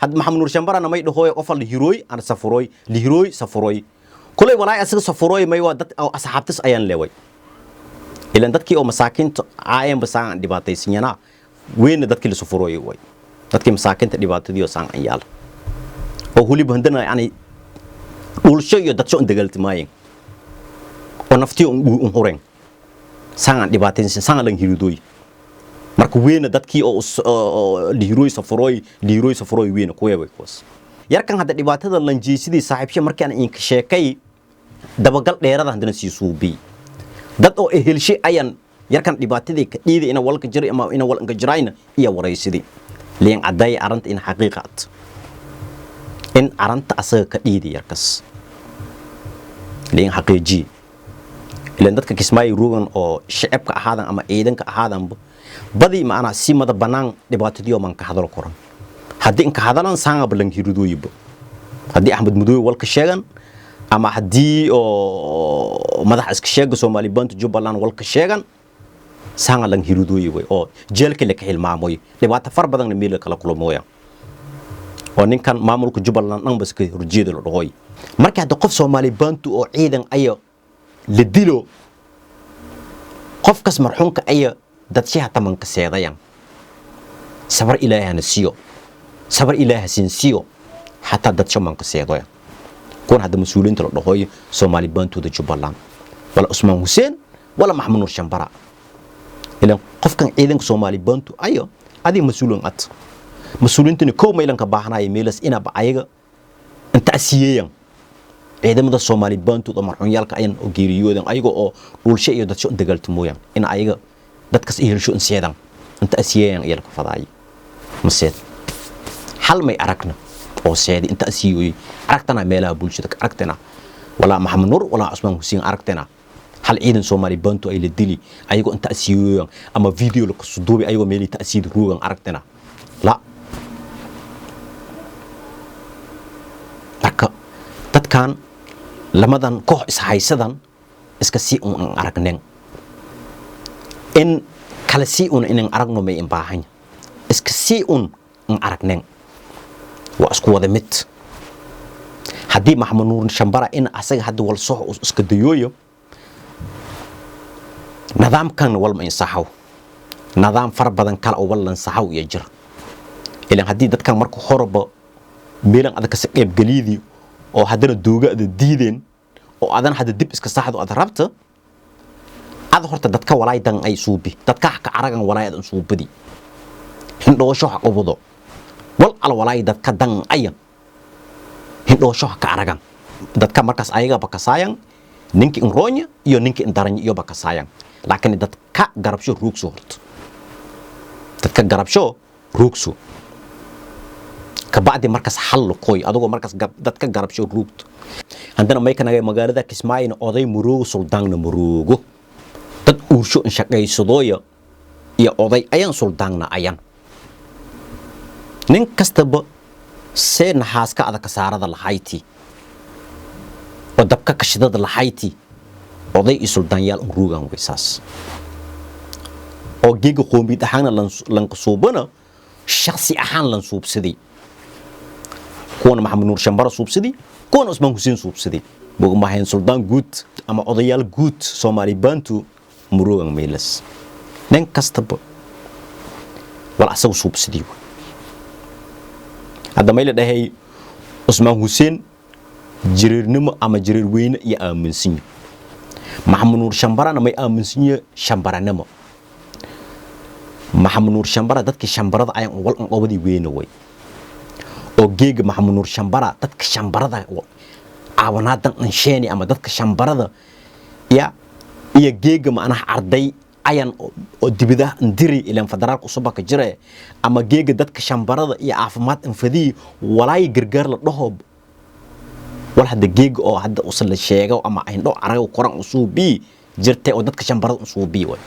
Hadda Maxamed Nuur Shambarana may dhahooy qofa lihirooy ana safuroy, lihirooy safuroy kulay walaay asaga safuroy may waa dad oo asxaabtis ayaan leeway. Ilaan dadkii oo masaakiinta caayeen basaan aan dhibaataysanyanaa weyna dadkii la safuroy way dadkii masaakiinta dhibaatadii oo saan an yaala oo weliba haddana yani dhulsho iyo dadsho in dagaaltimaayeen oo naftiyo un hureen saan aan dhibaataysan saan lan hiridooy. Marka weyna dadkii oo lihirooy safuroy, lihirooy safuroy weyna kuweebay kuwaas. Yarkan hadda dhibaatada lanjeysidii saaxiibshe markaan inka sheekay dabagal dheerada haddana sii suubiy dad oo ehelshe ayaan yarkan dhibaatadii ka dhiiday ina walka jiray ama ina wal inka jirayna iyo waraysidii liin cadday aranta in xaqiiqaad in aranta asaga ka dhiiday yarkas liin xaqiijiye. Ilaan dadka Kismaayo ruugan oo shacabka ahaadan ama ciidanka ahaadanba badi maanaa si mada bannaan dhibaatadiyo man ka hadalo koran. Haddii inka hadalan saanga balan hiridooyiba, haddii Axmed Mudoobe walka sheegan ama haddii oo madax iska sheega Soomaali Bantu Jubbaland walka sheegan saanga lan hiridooyi way oo jeelka la ka hilmaamoy dhibaato far badanna meel kala kulmooya oo ninkan maamulka Jubbaland dhan bas ka horjeeda la dhaqoy. Marka hadda qof Soomaali Bantu oo ciidan ayo la dilo, qofkas marxuumka ayo dadshaha tamanka seedayan sabar Ilaahana siiyo, sabar Ilaaha siin siiyo, xataa dadsho manka seedoya kuwan hadda mas-uuliyiinta la dhaqooyo Soomaali Bantuda Jubbaland wala Usmaan Hussein wala Maxamed Nuur Shambara. Ilaan qofkan ciidanka Soomaali Bantu ayo adiga mas-uulan ad mas-uuliyiintani kow maylanka baahanaya meelas inaba ayaga inta asiyeeyan ciidamada Soomaali Bantu oo marxuunyaalka ayan oo geeriyoodan ayaga oo dhulsho iyo dadsho dagaaltamooyan in ayaga dadkas ihelsho in seedan inta asiyeeyan iyo la fadaayo maseed hal may aragna oo seedi inta asiyoy aragtana meelaha bulshada ka aragtana walaa Maxamed Nuur walaa Usmaan Hussein aragtana hal ciidan Soomaali Bantu ay la dili ayagoo inta asiyoyan ama video la kusuduubi ayagoo meelii ta'siid ruugan aragtana la. Marka dadkan lamadan koox ishaysadan iska sii un an aragnen in kala sii un inan aragno may in baahan iska sii un an aragnen waa isku wada mid. Haddii Maxamed Nuur Shambara in asaga hadda wal soo iska dayooyo nidaamkan walma insaxaw nidaam fara badan kala oo wallan saxaw iyo jira. Ilaan haddii dadkan marka horeba meelan adag ka qaybgaliyadii oo haddana dooga ada diideen oo adan hadda dib iska saxdo aad rabta ad horta dadka walaay dan ay suubi dadka ka aragan walaay adan suubadi hindhoosho ha qabado wal al walaay dadka dan aya hindhoosho ka aragan dadka markaas ayaga bakasaayan ninki in roonya iyo ninki in daranya iyo bakasaayan. Laakiin dadka garabsho ruugso horta dadka garabsho ruugso kabacdi markaas xal qoy adagoo markaas dadka garabsho ruugto. Haddana may kanaga magaalada Kismaayona oday muroogo suldaanna muroogo dad uursho in shaqaysadooya iyo oday ayaan suldaanna ayan nin kastaba see naxaaska adag kasaarada lahayti oo dabka kashidada lahayti oday iyo suldaanyaal un ruugan waysaas. Oo geega qoomiyad ahaanna lanka suubana, shaksi ahaan lan suubsaday. Kuwana Maxamed Nuur Shambara suubsaday, kuwana Cusmaan Xuseen suubsaday. Bogmahayn suldaan guud ama odayaal guud Soomaali Bantu murugan meelas, nin kastaba wal asagu suubsaday. Hadda may la dhahay Cusmaan Xuseen jireernimo ama jireer weyne iyo aaminsanyo, Maxamed Nuur Shambarana may aaminsanyo shambaranimo. Maxamed Nuur Shambara dadkii shambarada ayaan wal qobadii weyne way oo geega Maxamed Nuur Shambara dadka shambarada caawanaadan ansheeni ama dadka shambarada ya iyo geega macnaha arday ayan oo dibidaha ndiri ilaan federaalka usuba ka jire, ama geega dadka shambarada iyo caafimaad anfadii walaay gargaar la dhaho. Wal hadda geega oo hadda usan la sheego ama indho arago koran usuubii jirtay oo dadka shambarada usuubii way.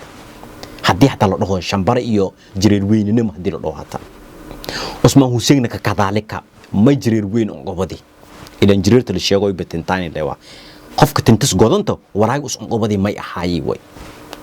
Haddii hataa la dhaho shambara iyo jireer weynenimo, haddii la dhaho hataa Cusmaan Huseenna ka kadaalika may jireer weyn on qobadi, ilaan jireerta la sheego batintaani lewa qofka tintas godanta walaay us on qobadi may ahaayey way.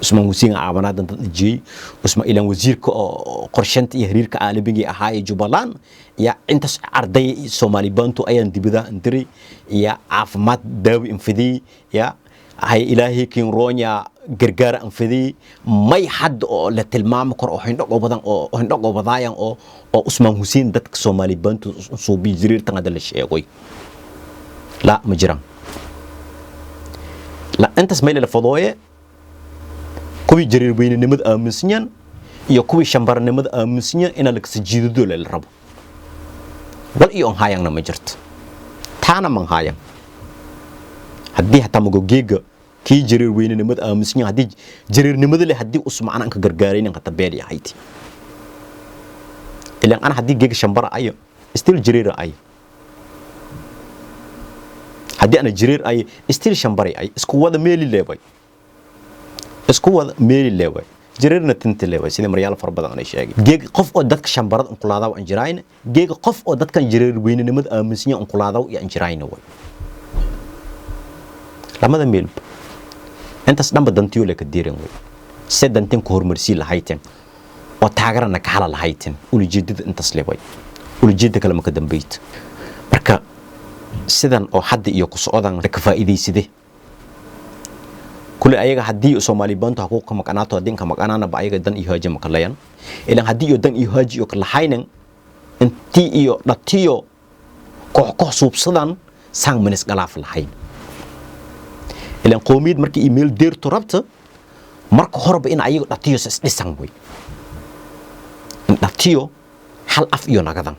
Cusmaan Huseen caawanaadan dad jiyey Cusmaan, ilaan wasiirka oo qorsheynta iyo xiriirka caalamiga ahaayey Jubbaland ya intaas arday Soomaali Bantu ayaan dibadaha indiray ya caafimaad daawi infidiyey ya hay Ilaahay kiin roonya gargaar anfidiyey. May hadda oo la tilmaami karo oo hindho gobadan oo hindho gobadaayan oo Cusmaan Huseen dadka Soomaali Bantu suubi jiriirtan hadda la sheegay la ma jiraan la. Intaas meel la fadooye kuwii jariir weynenimada aaminsanyan iyo kuwii shambaranimada aaminsanyan inaa lakasa jiidado la rabo. Wal iyo on haayangna ma jirto, taana man haayan. Haddii hataa magogeega kii jariir weynenimada aaminsanyan, haddii jariirnimada leh, haddii us macna anka gargaaraynin hata beeli ahayti. Ilaan ana haddii geega shambara ayo, still jariira ayo. Haddii ana jariir ayo, still shambaray ay. Isku wada meeli leebay, isku wada meeli leebay, jariirna tinta leebay. Sida maryaal fara badan anay sheegay, geega qof oo dadka shambarada unkulaadaw an jirayna, geega qof oo dadkan jariir weynenimada aaminsan unkulaadaw iyo an jirayna way lamada meelba. Intaas dhanba dantiyo le ka diiran way se dantin ku horumarsii lahayten oo taageerana ka hala lahayten. Ulijeedada intaas leebay, ulijeeda kale ma ka dambayto. Marka sidan oo hadda iyo ku socdan ka faa'iidaysade kule ayaga. Haddii Soomaali Bantu ha ku ka maqanaato, haddii ka maqanaana ba ayaga dan iyo haaji ma kalayan. Ilaan haddii iyo dan iyo haaji iyo kalahaynan intii iyo dhatiyo koox koox suubsadan saan manis galaaf lahayn. Ilaan qoomiyad markii email deerto rabta, marka horeba in ayaga dhatiyo is dhisan way, in dhatiyo hal af iyo nagadan.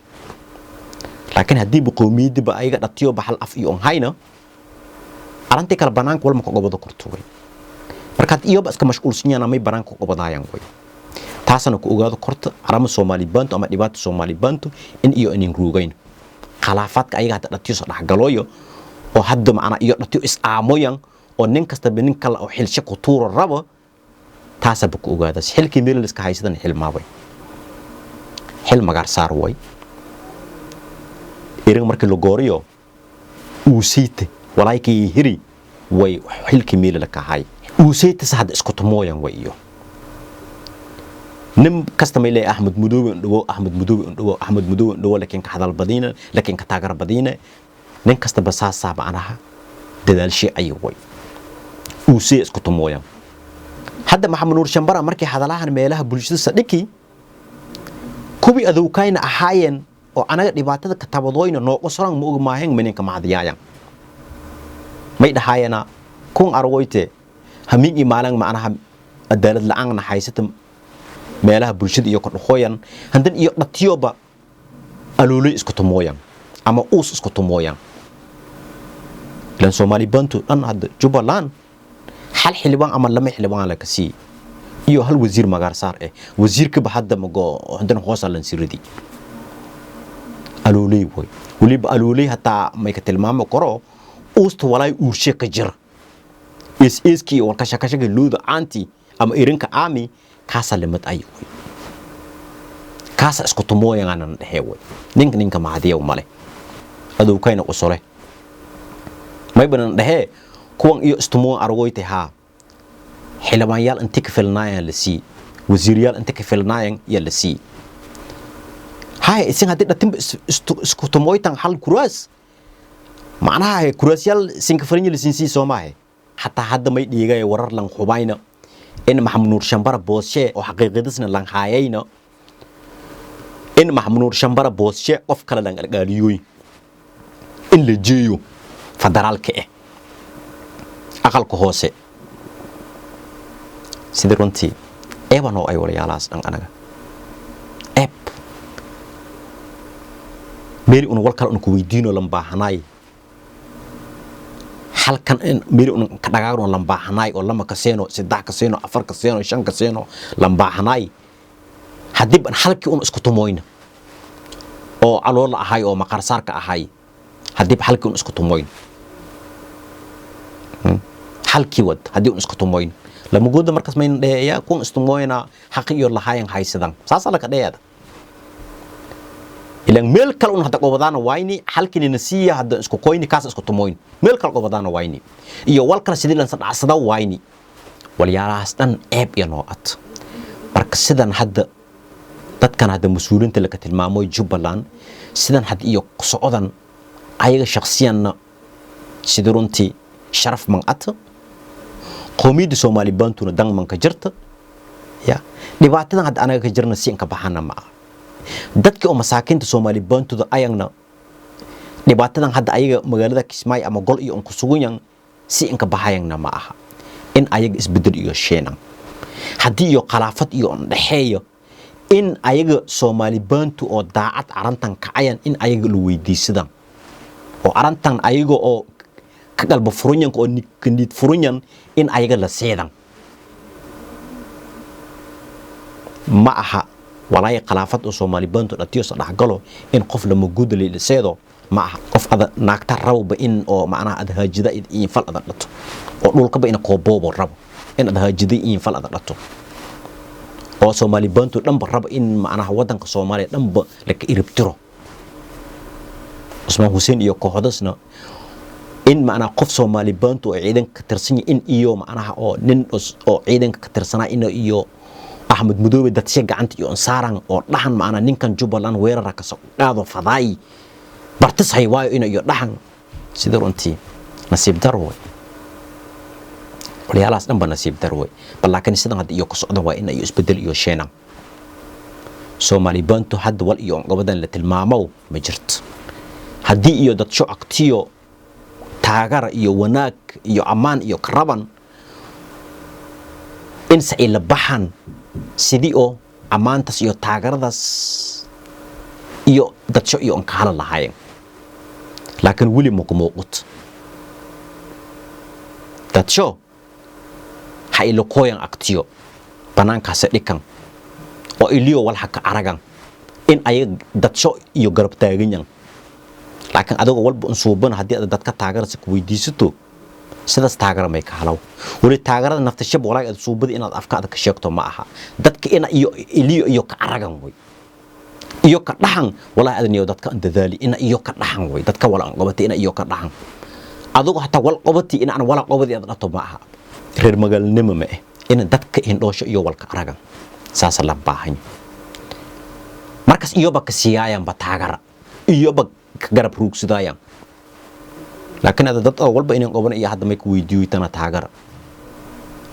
Laakiin haddiiba qoomiyaddiba ayaga dhatiyoba hal af iyo on hayna, arrintii kale banaanka walma ka gobado korto way. Marka had iyoba iska mashquulsan yahan amay banaanka ka gobadaayaan way. Taasana ku ogaado korta arama Soomaali Bantu ama dhibaata Soomaali Bantu in iyo inin ruugayn khilaafaadka ayaga hadda dhatiyo soo dhexgalooyo oo hadda macnaa iyo dhatiyo is aamoyan oo nin kastaba nin kale oo xilshe ku tuuro rabo. Taasaba ku ogaadaas xilkii meel iska haysadan xilmaabay, xil magaar saar way. Irin markii la gooriyo uusayte walaaykii hiri way xilkii meel la kahay uusaytas hadda isku tumooyan way. Iyo nin kasta may leeyahay Axmed Mudoobe indhowo, Axmed Mudoobe indhowo, Axmed Mudoobe indhowo, laakiin ka hadal badiina, laakiin ka taageer badiina. Nin kastaba saasaa macnaha dadaalshay ayuu way uusay isku tumooyan. Hadda Maxamed Nuur Shambara markii hadalahan meelaha bulshada sadhiki, kuwii adowkayna ahaayeen oo anaga dhibaatada ka tabadoyna nooqo soran ma og maahen maninka macdiyaayan may dhahaayana kun arwoyte hamiin iyo maalin macnaha cadaalad la-aan haysata meelaha bulshada iyo kordhaqooyan handan iyo dhatiyoba aloolay isku tumooyan ama uus isku tumooyan. Ilan Soomaali Bantu dhan hadda Jubbaland hal xildhibaan ama lama xildhibaan la ka sii iyo hal wasiir magaar saar eh. Wasiirkaba hadda mago handan hoosa lan siridi alooley way. Weliba alooley hataa may ka tilmaami karo uusta walaay uurshe ka jira is iskii walkashakashaka luuda caanti ama irinka aami kaasa limad ay way, kaasa isku tumooyangaanan dhexee way. Ninka ninka macadiyaw male adowkayna qosole may banan dhexee kuwan iyo istumooyan argoyte haa xildhibaanyaal inti ka filnaayaan la sii. Wasiiryaal inta ka filnaayan iyo la siiyey. Haya, isin haddii dhatinba isku tumoytan hal kuraas, macnaha kuraasyaal sinkafarinyi la siinsiiy soo maahe. Xataa hadda may dhiigay warar lan xubayna in Maxamed Nuur Shambara booshe oo xaqiiqadisna lan haayayna, in Maxamed Nuur Shambara booshe qof kale lan algaaliyoy in la jeeyo federaalka aqalka hoose. Sidii runtii eebanoo ay walayaalahaas dhan anaga eeb meeli una wal kale una ku weydiino lan baahanaay, halkan in meeli una ka dhagaagno lan baahanaay, oo 2 ka seeno, 3 ka seeno, 4 ka seeno, 5 ka seeno lan baahanaay. Haddii ban halkii una isku tumoyna oo caloola ahay oo maqaarsaarka ahay, haddiiba halkii una isku tumoyn, halkii wad haddii un isku tumoyn lamagooda, markaas mayna dheheeya kun istumooyna xaqi iyo lahaayan haysadan, saasaa laka dheheeda. Ilan meel kale un hadda qobadaana wayni halkinina siiya, hadda isku koyni kaas isku tumoyn, meel kale qobadaana wayni iyo wal kale sidii lansa dhacsada wayni. Walyaalahaas dhan ceeb iyo noo'ad. Marka sidan hadda dadkan hadda mas-uuliinta laka tilmaamoy Jubbaland, sidan hadda iyo socdan ayaga shakhsiyanna, sidii runtii sharaf man ata qowmiyadda Soomaali Bantuna dan manka jirta ya. Dhibaatadan hadda anaga ka jirna si inka baxana ma aha. Dadkii oo masaakiinta Soomaali Bantuda ayagna dhibaatadan hadda ayaga magaalada Kismaayo ama gol iyo unku sugunyan si inka baxayangna ma aha. In ayaga isbedel iyo sheenan haddii iyo khalaafad iyo dhexeeyo, in ayaga Soomaali Bantu oo daacad arantan kacayan, in ayaga la weydiisadan oo arantan ayaga oo ka galba furunyanka oo niid furunyan in ayaga la seedan ma aha. Walaay khalaafad oo Soomaali Bantu dhatiyo dhexgalo in qof lama guuda la seedo ma aha. Qof ada naagta rabba in oo macnaha ad haajida in fal adan dhato oo dhulkaba ina kooboobo rabo in ad haajida in fal adan dhato oo Soomaali Bantu dhanba rabo in macnaha wadanka Soomaaliya dhanba laka iribtiro, Cusmaan Hussein iyo kooxdasna, in macnaha qof Soomaali Bantu oo ciidanka ka tirsan in iyo macnaha oo nin oo ciidanka ka tirsanaa in iyo Axmed Madoobe dadshe gacanta iyo ansaaran oo dhaxan macnaha ninkan Jubbaland weerara ka soo qaado fadaay bartis hay waayo ina iyo dhaxan. Sida runtii nasiib daro way, walyaalahaas dhan ba nasiib daro way. Bal laakiin sidan hadda iyo ku socdan waa in iyo isbedel iyo sheenan. Soomaali Bantu hadda wal iyo gobodan la tilmaamow ma jirto. Haddii iyo dad shocagtiyo taagara iyo wanaag iyo ammaan iyo karaban in se ay la baxan sidii oo ammaantaas iyo taageeradaas iyo dadsho iyo on ka hala lahaayeen, laakiin weli maku muuqut dadsho ha ilakooyan agtiyo banaankaasi dhikan oo iliyo walha ka aragan in ayaga dadsho iyo garab taaganyan. Laakiin adigoo walba unsuuban haddii aad dadka taageerasa ku weydiisato, sidaas taageera may ka halaw. Weli taageerada naftashab walaag aad suubada inaad afka aad ka sheegto ma aha. Dadka ina iyo iliyo iyo ka aragan way iyo ka dhaxan walaa adan iyo dadka an dadaali ina iyo ka dhaxan way dadka wala an qabatay ina iyo ka dhaxan adigu hataa wal qabati ina aan wala qabadi aad dhato ma aha. Reer magaalnimo ma eh in dadka indhoosho iyo walka aragan saasa la baahan. Markaas iyoba ka siiyaayanba taagara iyoba ka garab ruugsadayaan. Laakiin ada dad oo walba inaan qaban iyo hadda may ku weydiiyo tana taagara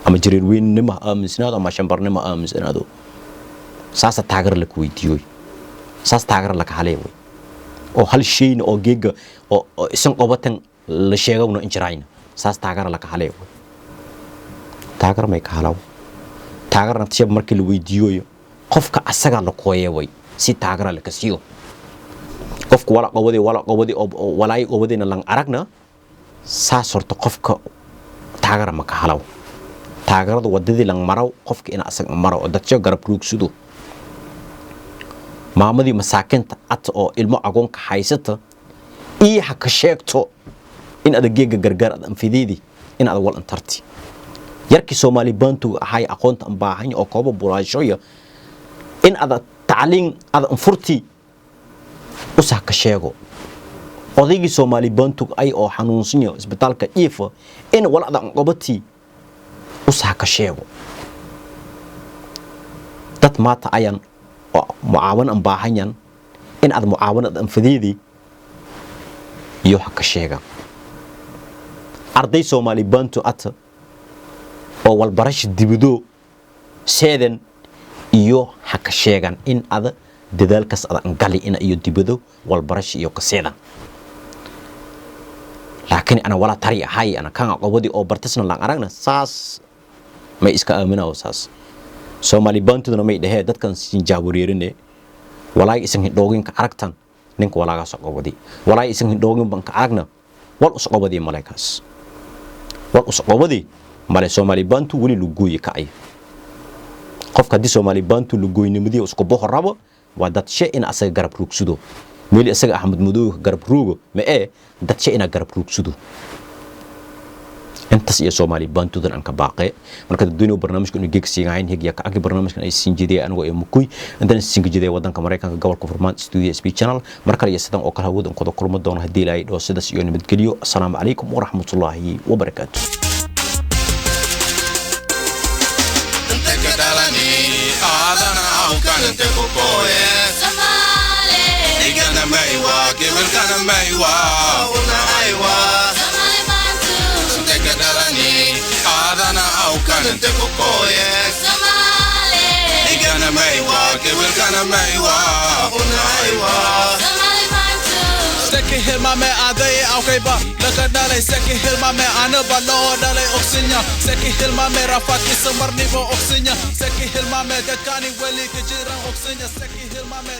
ama jareer weynimo ha aaminsanaado ama shambarnimo ha aaminsanaado, saasa taagara la ku weydiiyo, saas taagara laka halay way oo hal shayna oo geega oo isan qabatan la sheegawna injirayna, saas taagara laka halay way. Taagara may ka halaw. Taagara naftiya markii la weydiiyo qofka asaga la kooye way si taagara la kasiyo. Qofku wala qabadi wala qabadi oo walaay qabadina lan aragna, saas horta qofka taagara ma ka halaw. Taageerada wadadii lan maraw qofka ina asaga maro oo dadka garab ruugsudo. Maamadii masaakiinta at oo ilmo agoonka haysata iyo ha ka sheegto in aad geega gargaar aad anfideedi in aad wal antarti yarkii Soomaali Bantu ahay aqoonta aan baahan oo koobo buraashoya in aad tacliin aad anfurti usah ka sheego. Odaygii Soomaali Bantu ay oo xanuunsan yahay isbitaalka jiifa in wal aad qabati usah ka sheego. Dad maata ayan oo mucaawan an baahanyan in aad mucaawanad anfadeedii iyo ha ka sheegan. Arday Soomaali Bantu ata oo walbarasha dibadoo seeden iyo ha ka sheegan in ada dadaalkaas ada gali ina iyo dibado walbarasha iyo ka seedan. Laakiin ana wala tari ahay, ana kan qobadii oo bartasna laan aragna, saas may iska aaminaa. Saas Soomaali Bantuduna may dhahee dadkan sin jaawareerine. Walaay isan hindhoogin ka aragtan ninka walaagaas qobadii, walaay isan hindhoogin ban ka aragna wal us qobadii malekaas, wal us qobadii male. Soomaali Bantu weli lugooyi kacay. Qofka haddii Soomaali Bantu lugooynimadii isku boxo rabo, waa dad she in asaga garab ruugsudo meel isaga Axmed Madoobe ka garab ruugo ma ee dad she inaa garab ruugsudo. Intaas iyo Soomaali Bantudan aan ka baaqe. Marka dadweynuhu, barnaamijka inuu geeg siigahayn hegya ka agi barnaamijkan ay siin jeediyay anigoo ee Mukuy intan siin jeediyay wadanka Mareykanka, gobolka Vermont, studio SP Channel. Mar kale iyo sidan oo kale hawada qodob kulmo doono haddii Ilaahay dhaho. Sidaas iyo nabadgelyo. Assalaamu calaykum waraxmatullaahi wabarakaatu. Inteka dhalani aadana awkan inte ku kooye igana maywa gebilkana maywa una aywa. Inteka dhalani aadana awkan inte ku kooye igana maywa gebilkana maywa una aywa. Seki hilmame aday awkayba laga dhalay, seki hilmame anaba loo dhalay ogsinya, seki hilmame rafaadkiisa marniba ogsinya, seki hilmame dadkani weli ka jiran ogsinya, seki hilmame.